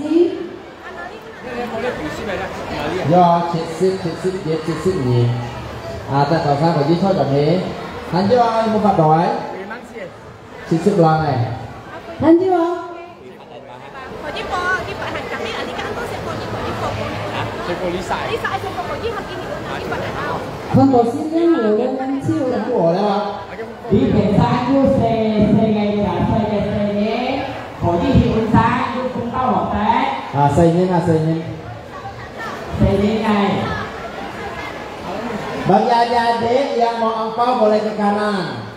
有啊，七十、七十一、七十二。啊，在早上我就坐等你。很久啊，你没发到哎？七十六哎。很久啊。很多新人有人很久。 你平常有細，細个，細个細人，可以去問生，有風到落地。啊，細人啊，細人。細人哎。Bagi adik-adik yang mau angpau boleh ke kanan.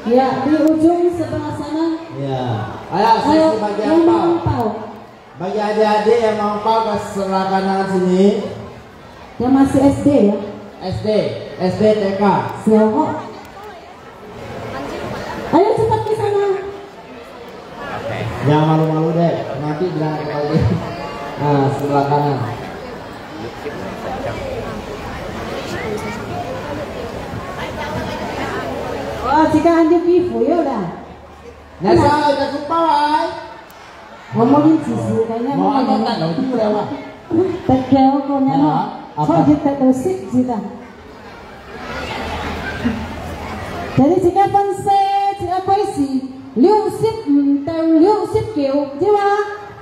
Ya, di ujung sebelah sana. Ya. Ayo, saya sebagai angpau. Yang mau angpau. Bagi adik-adik yang mau pau ka sebelah kanan sini. Yang masih S D ya? S D, S D T K. Siapa? Ayo cepat ke sana. Jangan malu-malu deh, nanti bilang ke balik. Ah, sebelah kanan. Oh, jika anjuk衣服有了。 Nasa, nasa kumpaw ay. Ngomongin sisi kanya. Mo ano ta lo di wala wa. Tagkeo ko na mo. Ah, apa? Cho jud ta lo sik jud ta. Jadi jika panse jika paisi liu sip mm tau liu sip keo jua.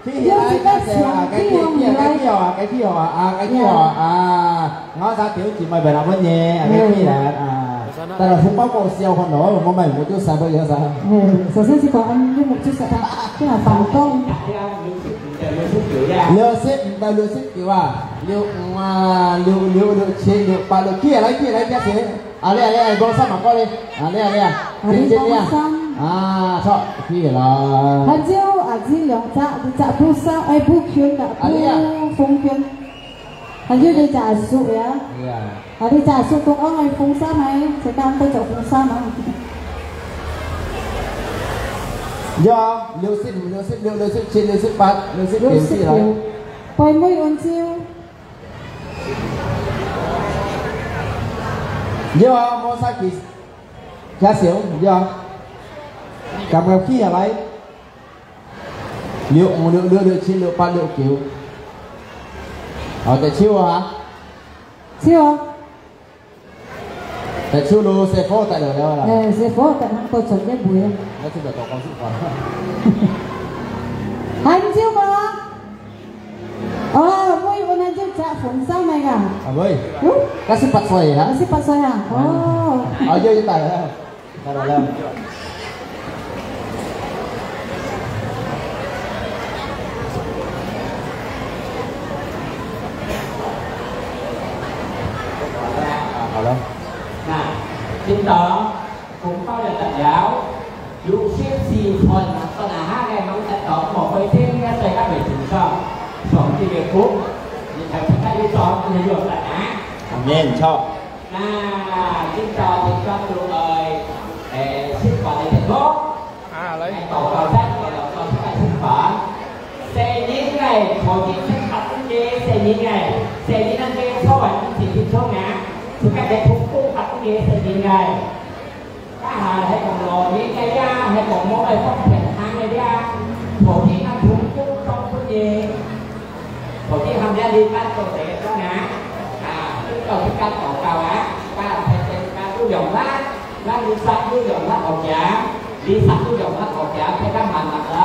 Khi hi lai ka se wa, cái kia kia cái kia wa, cái kia wa, à, cái kia wa, à, ngó sa tiểu姊妹俾人乜嘢，à, cái kia à. 但係紅包過少看到，我買目珠殺到有啥？嗯，首先是講，嗯，你目珠殺他，這樣反動。六十五到六十九啊，六五啊，六六六七六八六，幾啊來幾啊來幾啊錢？啊，你啊你啊，講三萬個咧，啊，你啊你啊，啊，你講三。啊，著，幾啊來。還有啊，這兩隻，一隻布衫，哎，布裙个，啊，你啊。布風裙。 還有你隻阿叔呀？係啊。啊，你隻阿叔都愛風衫係，自家都著風衫啊。有啊，六十五、六十六、六十七、六十八、六十九起來。六十九。妹妹安照。有啊，無啥幾，幾少，有啊。感覺起下來。 六五、六六、六七、六八、六九。好，再抽啊。抽啊。再抽咯，細火帶落了啦。哎，細火帶行到全部尾啊。那這個多高興啊。還有嗎？哦，妹，我們就加紅燒那個。啊，妹。嗯？那是八歲啊。那是八歲啊。哦。啊，又一代了。 好了。好了。那，今朝紅包就得了，六十四份，算下个，吂得到，莫開心，應該大家袂清爽。上帝个福，你看，看一張，你就有了啊。阿們，著。 那今朝天光都愛，誒，食飯个地方，啊，來。來禱告先，禱告先來食飯。細人仔可以食飯个，細人仔，細人仔个坐穩一起去坐啊，自家个同步飯个細人仔。 啊，係講老人个呀，係講無愛方便行个呀，坐等啊，同步當分个。坐等行了，你捌做事个講啊，啊，你到時間報告啊，啊，大家都用啦，咱你殺都用啦，學者，你殺都用啦，學者，大家慢慢來。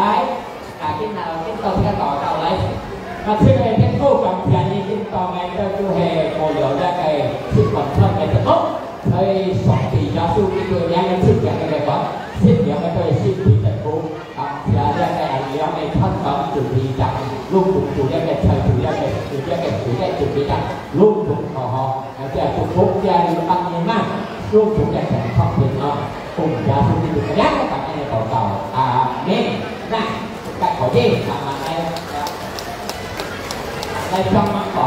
啊，今日，今朝這個禱告來，啊，這個天父感謝你，今朝𠊎兜就係過了這個七本餐个節目，所以上帝耶穌基督這個七日个飯，七日个都係身體得福，感謝這個恁樣个餐飯主題長，攏總主這個菜主這個主這個主這個主題長，攏總好好。 啊，這祝福這个百年嘛，祝福這健康平安，奉耶穌基督个名，感恩个禱告，阿們。那，該可以，慢慢來，來幫忙講。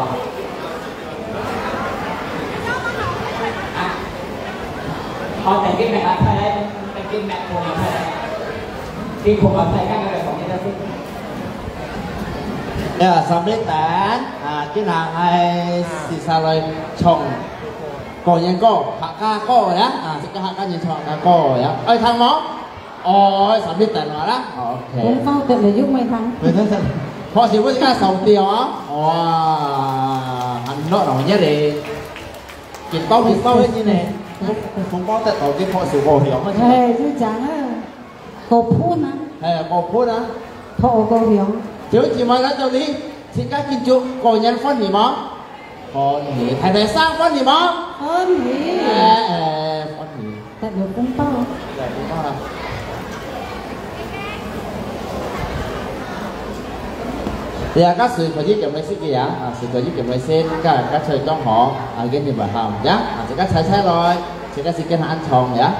啊，好，等佢們拿出來，等佢們拿出來，你看看，看看，看看。 呀，三日等，啊，今下愛試下來唱過年歌，客家歌呀，啊，這個客家人唱客家歌呀，愛聽無？哦，三日等了啦，OK。紅包得了又沒聽。對，對，對，好，是不是這個手錶啊？哇，很熱哦，熱嘞。幾多，幾多个人呢？紅包得到，幾多手錶響啊？哎，就講啊。 果盤啊。哎，果盤啊。土果香。小姊妹來到你，自家慶祝過年歡喜無？歡喜。大大聲歡喜無？歡喜。哎，哎，歡喜。得了紅包。得紅包啊。對啊，該水可以給我們食个啊，啊，水可以給我們食，該，該菜當好，啊，給你們哈，呀，啊，這個菜菜來，這個是跟他安裝呀。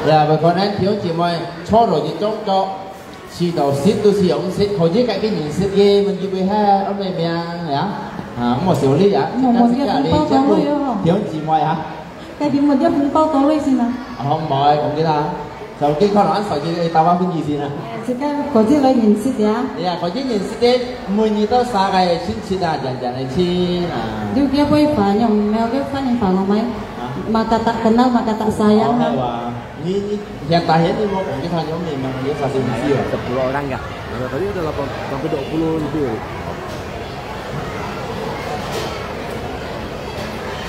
呀，毋可能，弟兄姊妹，坐到一張桌，試到食都試毋食，可以改變人食个，問佢會係，安咩名呀？啊，莫小麗啊，莫，莫，這个你全部弟兄姊妹啊。該你問這紅包多類先啊？哦，毋好，講佢啦。就健康啦，手機打電話分佢先啊。自家過去來認識呀。哎呀，過去認識个，每日都三个親戚啊，漸漸个親啊。你叫佢發，用沒有个發，你發我們。啊？Makata kenal, makata sayang啊。哦，好啊。你，你，現在你無講，你看有沒有，有啥東西啊？Sepuluh orang kah? Nah, tadi ada lapan, sampai dua puluh lebih.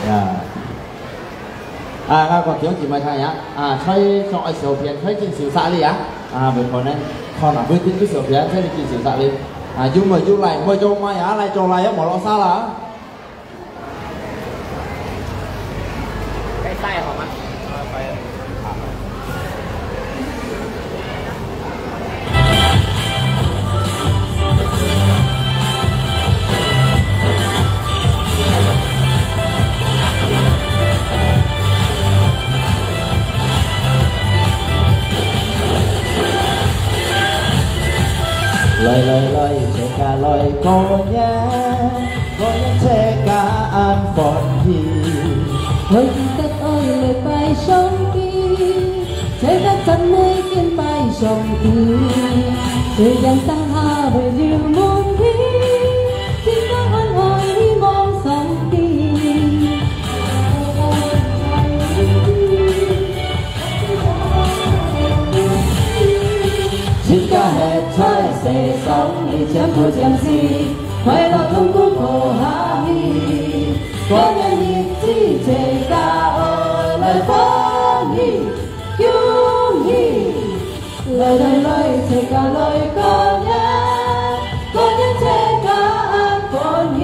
Ya. 啊，𠊎講弟兄姊妹聽呀，啊，在上愛小便，在緊收煞哩啊，啊，毋可能，可能會緊收小便，在你緊收煞哩，啊，有無有來，無做麼啊，來做來，無落煞啦。可以戴好嗎？來來來，齊家來過年。 過年齊家恁歡喜，愛記得愛來拜上帝，齊家讚美敬拜上帝。雖然當下會有問題，盡量還愛希望上帝。 自家歇在世上，你漸富漸盛，快樂痛苦過下去。過年日子，自家愛來歡喜，恭喜！來來來，自家來過年，過年自家恁歡喜，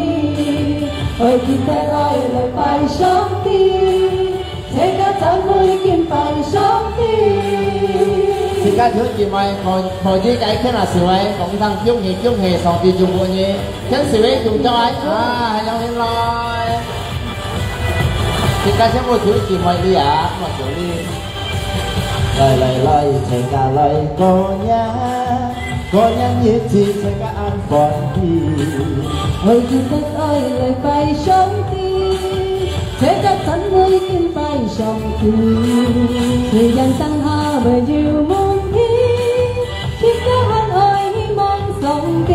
愛記得愛來拜上帝。 齊家讚美敬拜上帝。自家弟兄姊妹，可，可以該牽下手个，講一聲恭喜恭喜，上帝祝福你。牽手个動作啊，啊，還有人來。自家全部弟兄姊妹哩啊，莫走哩。來來來，齊家來過年。 過年日子自家恁歡喜，愛記得愛來拜上帝，自家讚美敬拜上帝。雖然當下會有問題，自家還愛希望上帝。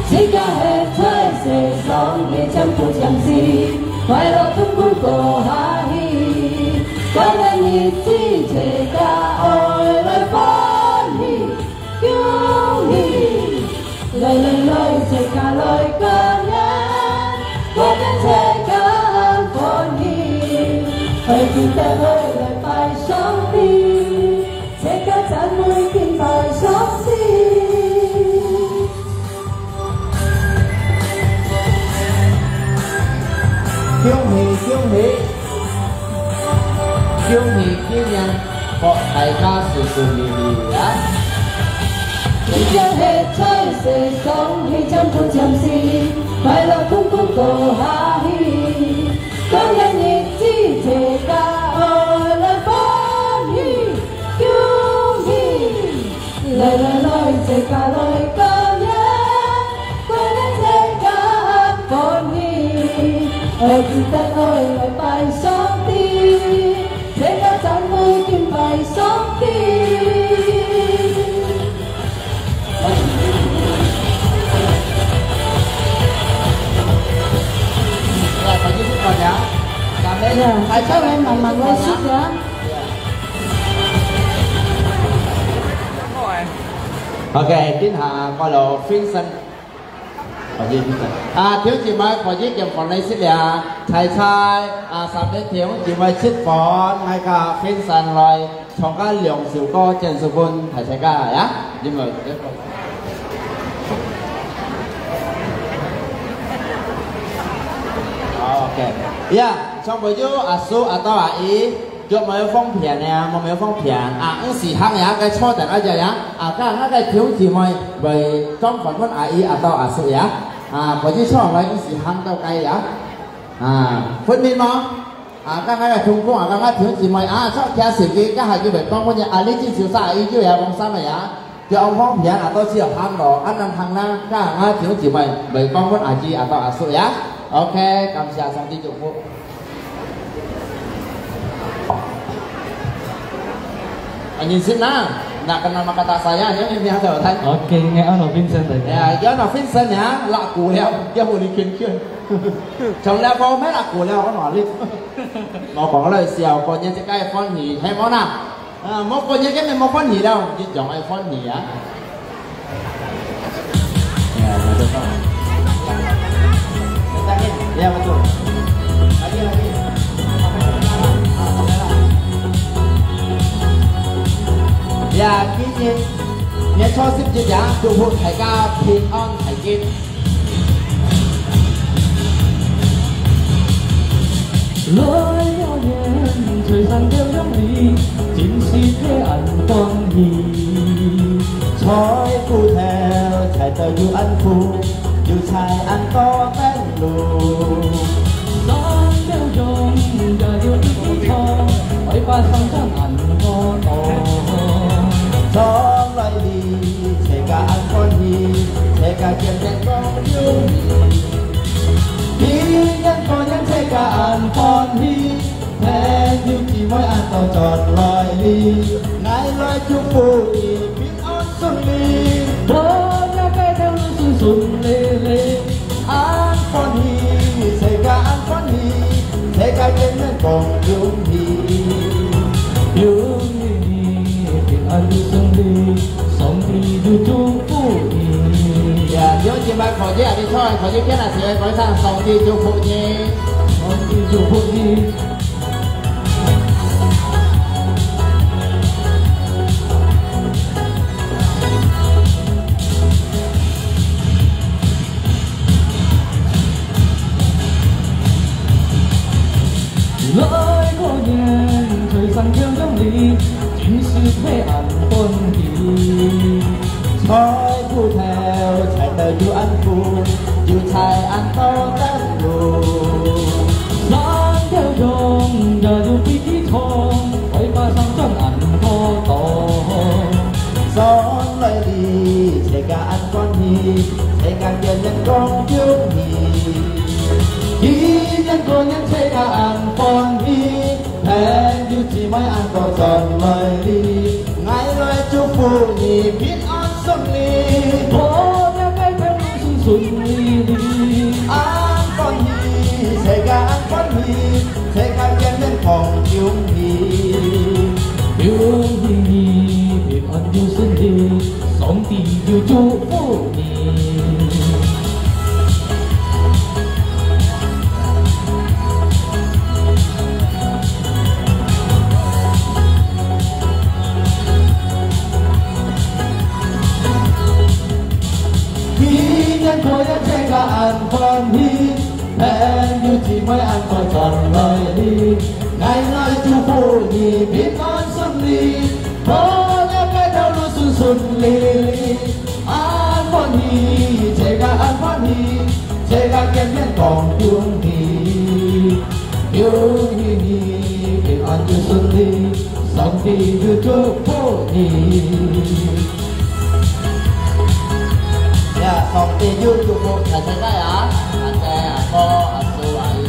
自家歇在世上，你漸富漸盛，快樂痛苦過下去。過年日子，自家愛來歡喜，恭喜！來來來，自家來過年，過年自家恁歡喜，愛記得愛來拜上帝。 齊家讚美敬拜上帝。恭喜恭喜！恭喜今年祝大家順順利利啊！自家歇在世上，你漸富漸盛，快樂痛苦過下去。 過年日子，自家愛來歡喜，恭喜！來來來，自家來過年，過年自家恁歡喜，愛記得愛來拜上帝，自家讚美敬拜上帝。 呀，大家來慢慢來食啊。OK，等下我就分享。OK，分享。啊，弟兄姊妹，可以跟飯來食了。菜菜，啊，三位弟兄姊妹食飯，大家分享來。 唱个兩首歌，轉手分大齊家呀，有無？好，OK。呀，小朋友，阿叔、阿伯、阿姨，腳無有方便呢，無有方便啊，毋使行呀，該坐等阿姐呀，啊，該那个弟兄姊妹會裝飯分阿姨、阿伯、阿叔呀。啊，或者唱來一時行到街啊。啊，分明無？啊，剛剛个通風啊，剛剛弟兄姊妹啊，唱聽時機，該下就會講分你啊，你這首啥，伊就也講啥个呀？就往方便啊，到時候行路，啊，能行啦，該下弟兄姊妹，會講分阿姊啊，到阿叔呀。OK，感謝上帝祝福。 啊，認識啦，nak kenal maka tak sayang, yang ini ada kan? Oke, ngai ano Vincent tadi. Ya, yang ano Vincent ya, laku liao, dia boleh kian-kian. Trong liao kau main laku liao kan malik. Mau kong lai siau, kau nya cakap phone ni, hai mau nak? 啊，無過年根本無歡喜了，你總愛歡喜啊。哎呀，我都忘了。再見，你要不要做？來去，來去。呀，今日年初十一呀，祝福大家平安大吉。 來過年，財神到屋裡，真是太恁歡喜。財富頭，財到又恁富，有財恁多等路。山了用，也有一支長，愛把山山恁好多。長來哩， 自家恁歡喜，自家見面講有喜。今年過年自家恁歡喜，朋友姊妹恁多轉來哩，𠊎來祝福你平安順利，無若个頭路順順利利。 恁歡喜，自家恁歡喜，自家見面講恭喜。恭喜你平安又順利，上帝又祝福你。呀，有一擺可以啊，你唱，可以跟他學，可以唱上帝祝福你。上帝祝福你。 來過年，財神到屋裡，真是太恁歡喜。財富頭，財到又恁富，有財恁多等路。山了用，也有飛機場，愛把山轉恁好多。山來哩，自家恁歡喜，自家見面講恭喜。今年過年自家恁歡喜， 朋友姊妹恁多轉來哩，𠊎來祝福你平安順利。無若个頭路順順利利。恁歡喜，自家恁歡喜，自家見面講恭喜。恭喜你平安又順利，上帝又祝福你。 今年過年自家恁歡喜，朋友姊妹恁多轉來哩，𠊎來祝福你平安順利，無若个頭路順順利利。 恁歡喜，自家恁歡喜，自家見面講恭喜。恭喜你平安又順利，上帝又祝福你。呀，上帝又祝福大家啊，阿姐、阿哥、阿叔、阿姨。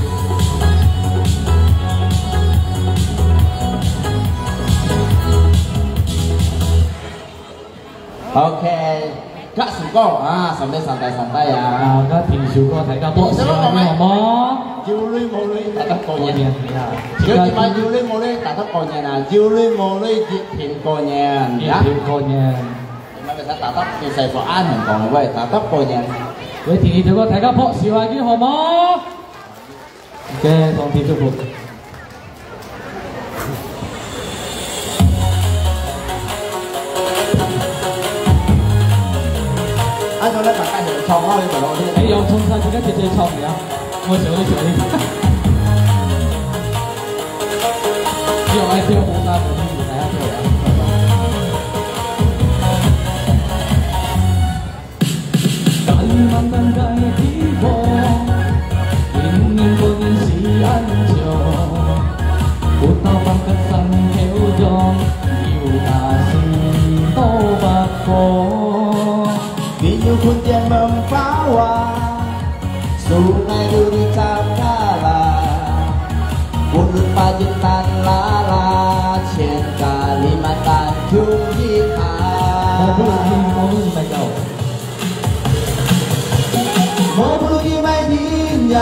OK，下首歌啊，上帝、上帝、上帝啊。啊，該第二首歌大家拍手啊，好無？有鐳無鐳，值得過年。過年，呀。有一擺有鐳無鐳，值得過年啊！有鐳無鐳，一定過年，呀。一定過年。你們別再打到比賽說啊，很講會，值得過年。來，第二首歌大家拍手啊，好無？ OK，上帝祝福。啊，就來大家合唱咯，你就落去。哎，洋蔥沙這個直接唱呀，我想你想你。又愛跳舞啦，大家跳舞。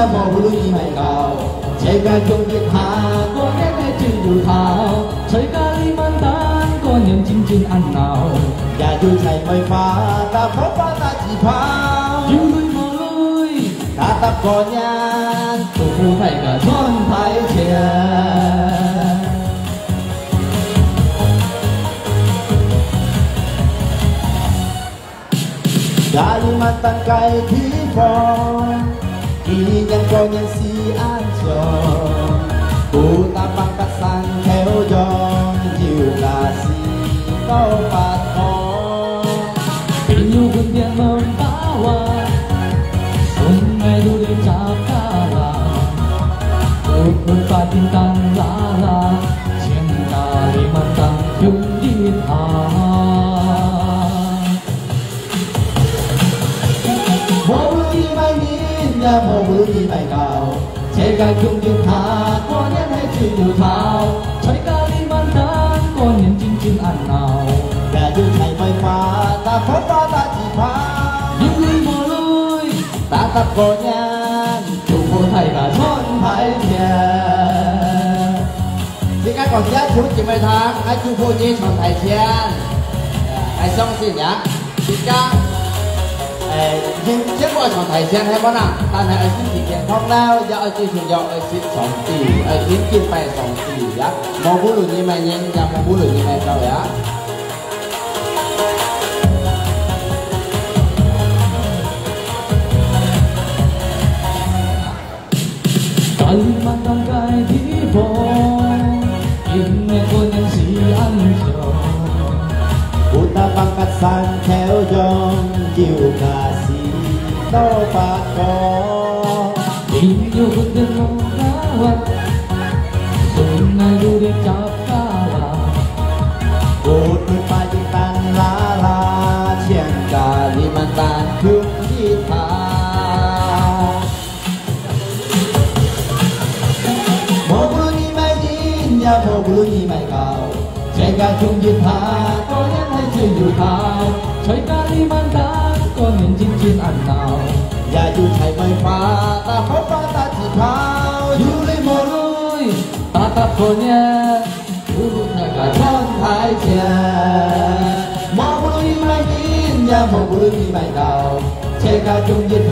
無論你買到，自家共一下，過年係最有頭。在家裡滿單，過年真正恁鬧，也有菜梅花，打火花打紙炮。有鐳無鐳，打打過年，祝福大家賺大錢。 家裡滿單个地方，今年過年是恁樣，不打放个山口洋，有个是到八方。朋友分店門把玩，送來都得扎卡拉，不分八丁当啦啦，全家裡滿單共一下。 無論你買人，也無論你買狗，自家共一下，過年係最有頭。在家裡滿單，過年真正恁鬧，也有菜梅花，打火花打紙炮。有鐳無鐳，打打過年，祝福大家賺大錢。 自家講自家求姊妹堂，愛祝福你賺大錢，愛相信呀。自家，誒，先，先莫賺大錢，係無啦？但係愛身體健康了，也愛最重要，愛信上帝，愛緊緊拜上帝呀。無無論你買人，也無無論你買狗呀。 家裡滿單个地方，今年過年是恁樣。不打放个山口洋，有个是到八方。朋友分店門把玩，送來都得扎卡拉，不分八丁当啦啦，全家裡滿單共一下。 無論你買人，也無論你買狗，自家共一下，過年係最有頭。在家裡滿單，過年真正恁鬧，也有菜梅花，打火花打紙炮，有鐳無鐳，打打過年。 祝福大家賺大錢。無論你買人，也無論你買狗，自家共一下，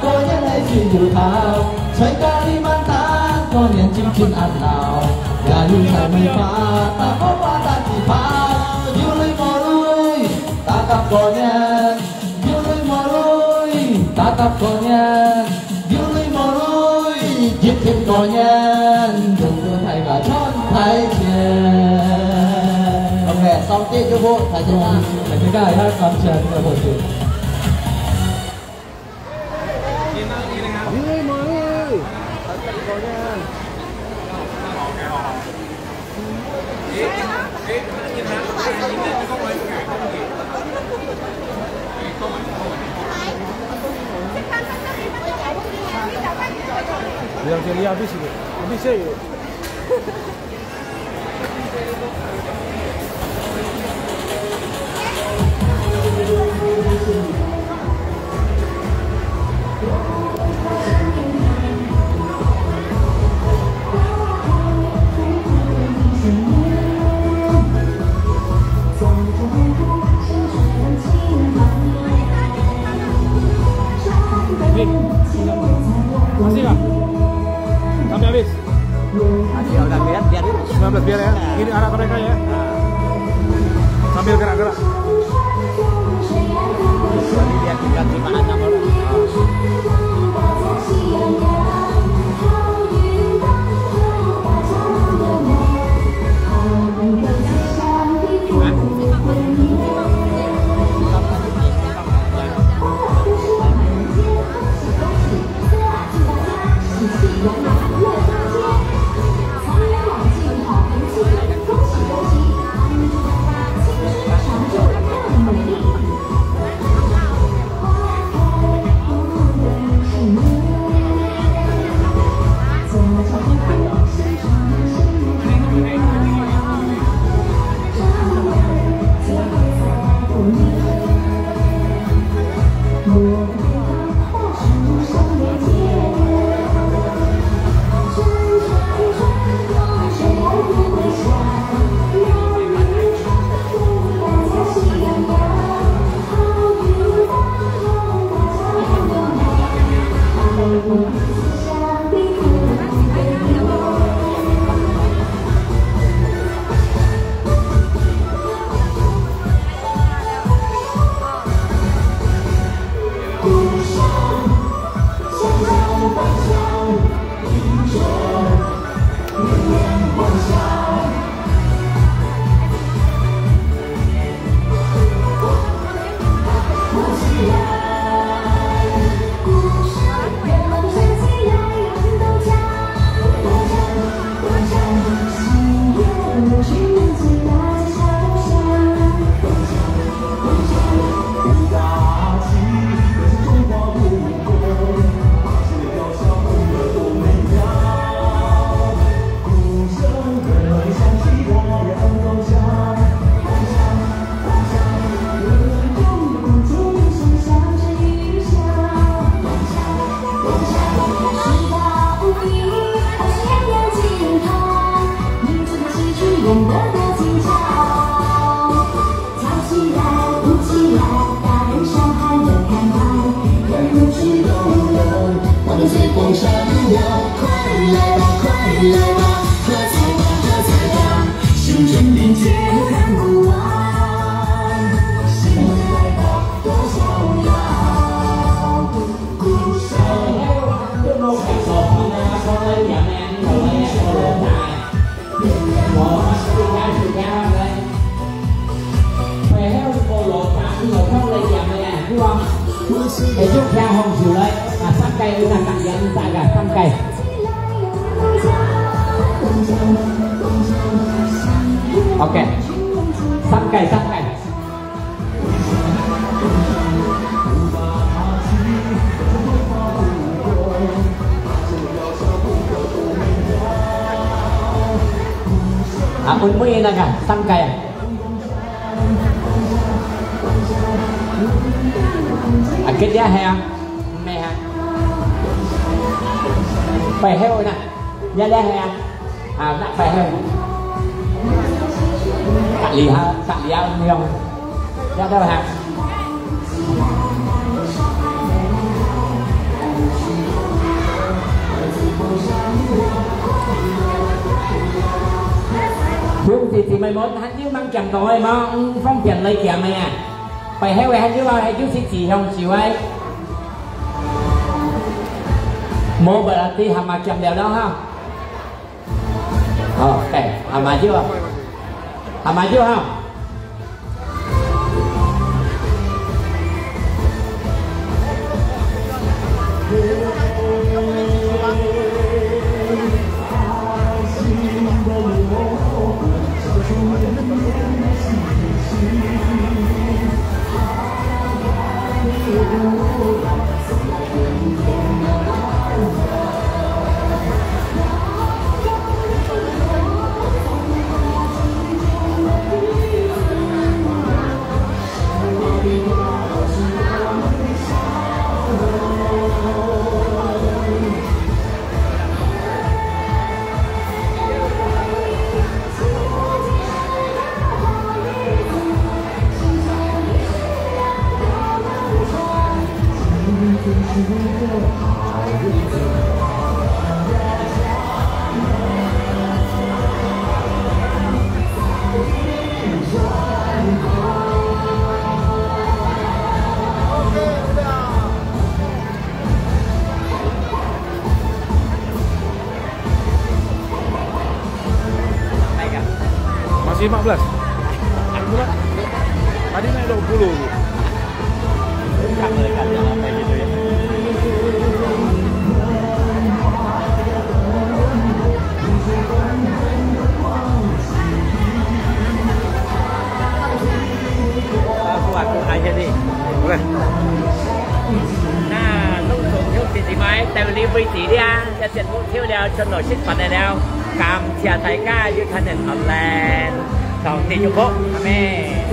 過年係最有頭。在家裡滿單，過年真正恁鬧，也有菜梅花，打火花打紙炮，有鐳無鐳，打打過年。 有鐳無鐳，打打過年，有鐳無鐳，一定過年，祝福大家賺大錢。OK，上帝祝福大家。大家也感謝這個後續。有鐳無鐳，打打過年。 Yang jadi habis ini. Habis saya. Ni, masih kah? Sampai habis. Masih ada biar, biar dulu. Sembilan belas biar ya. Ini arah mereka ya. Sambil gerak-gerak. Lihat tingkat lima enam orang. 係用聽風手來，啊，三個有哪個人在个？三個。OK，三個，三個。 啊，妹妹那個，三個啊。啊，佢這係啊，毋係啊。背後呢，這這係啊。 啊，那擺係隔離哈，隔離啊，毋用，這兜哈。兄弟姊妹們，還有吂撿到个無？嗯，方便來撿个啊。背後个還有啊，還有係指向手个。無，無啦，這下嘛撿了了哈。 哦，對，阿媽就，阿媽就哈。Masih empat belas. Tadi naik dua puluh tu. Aku, aku aja nih. Boleh. Nah, langsung yuk di sini, tahu lihat video dia. 節目到了，全部食飯个了，感謝大家又看到online，上帝祝福，阿們。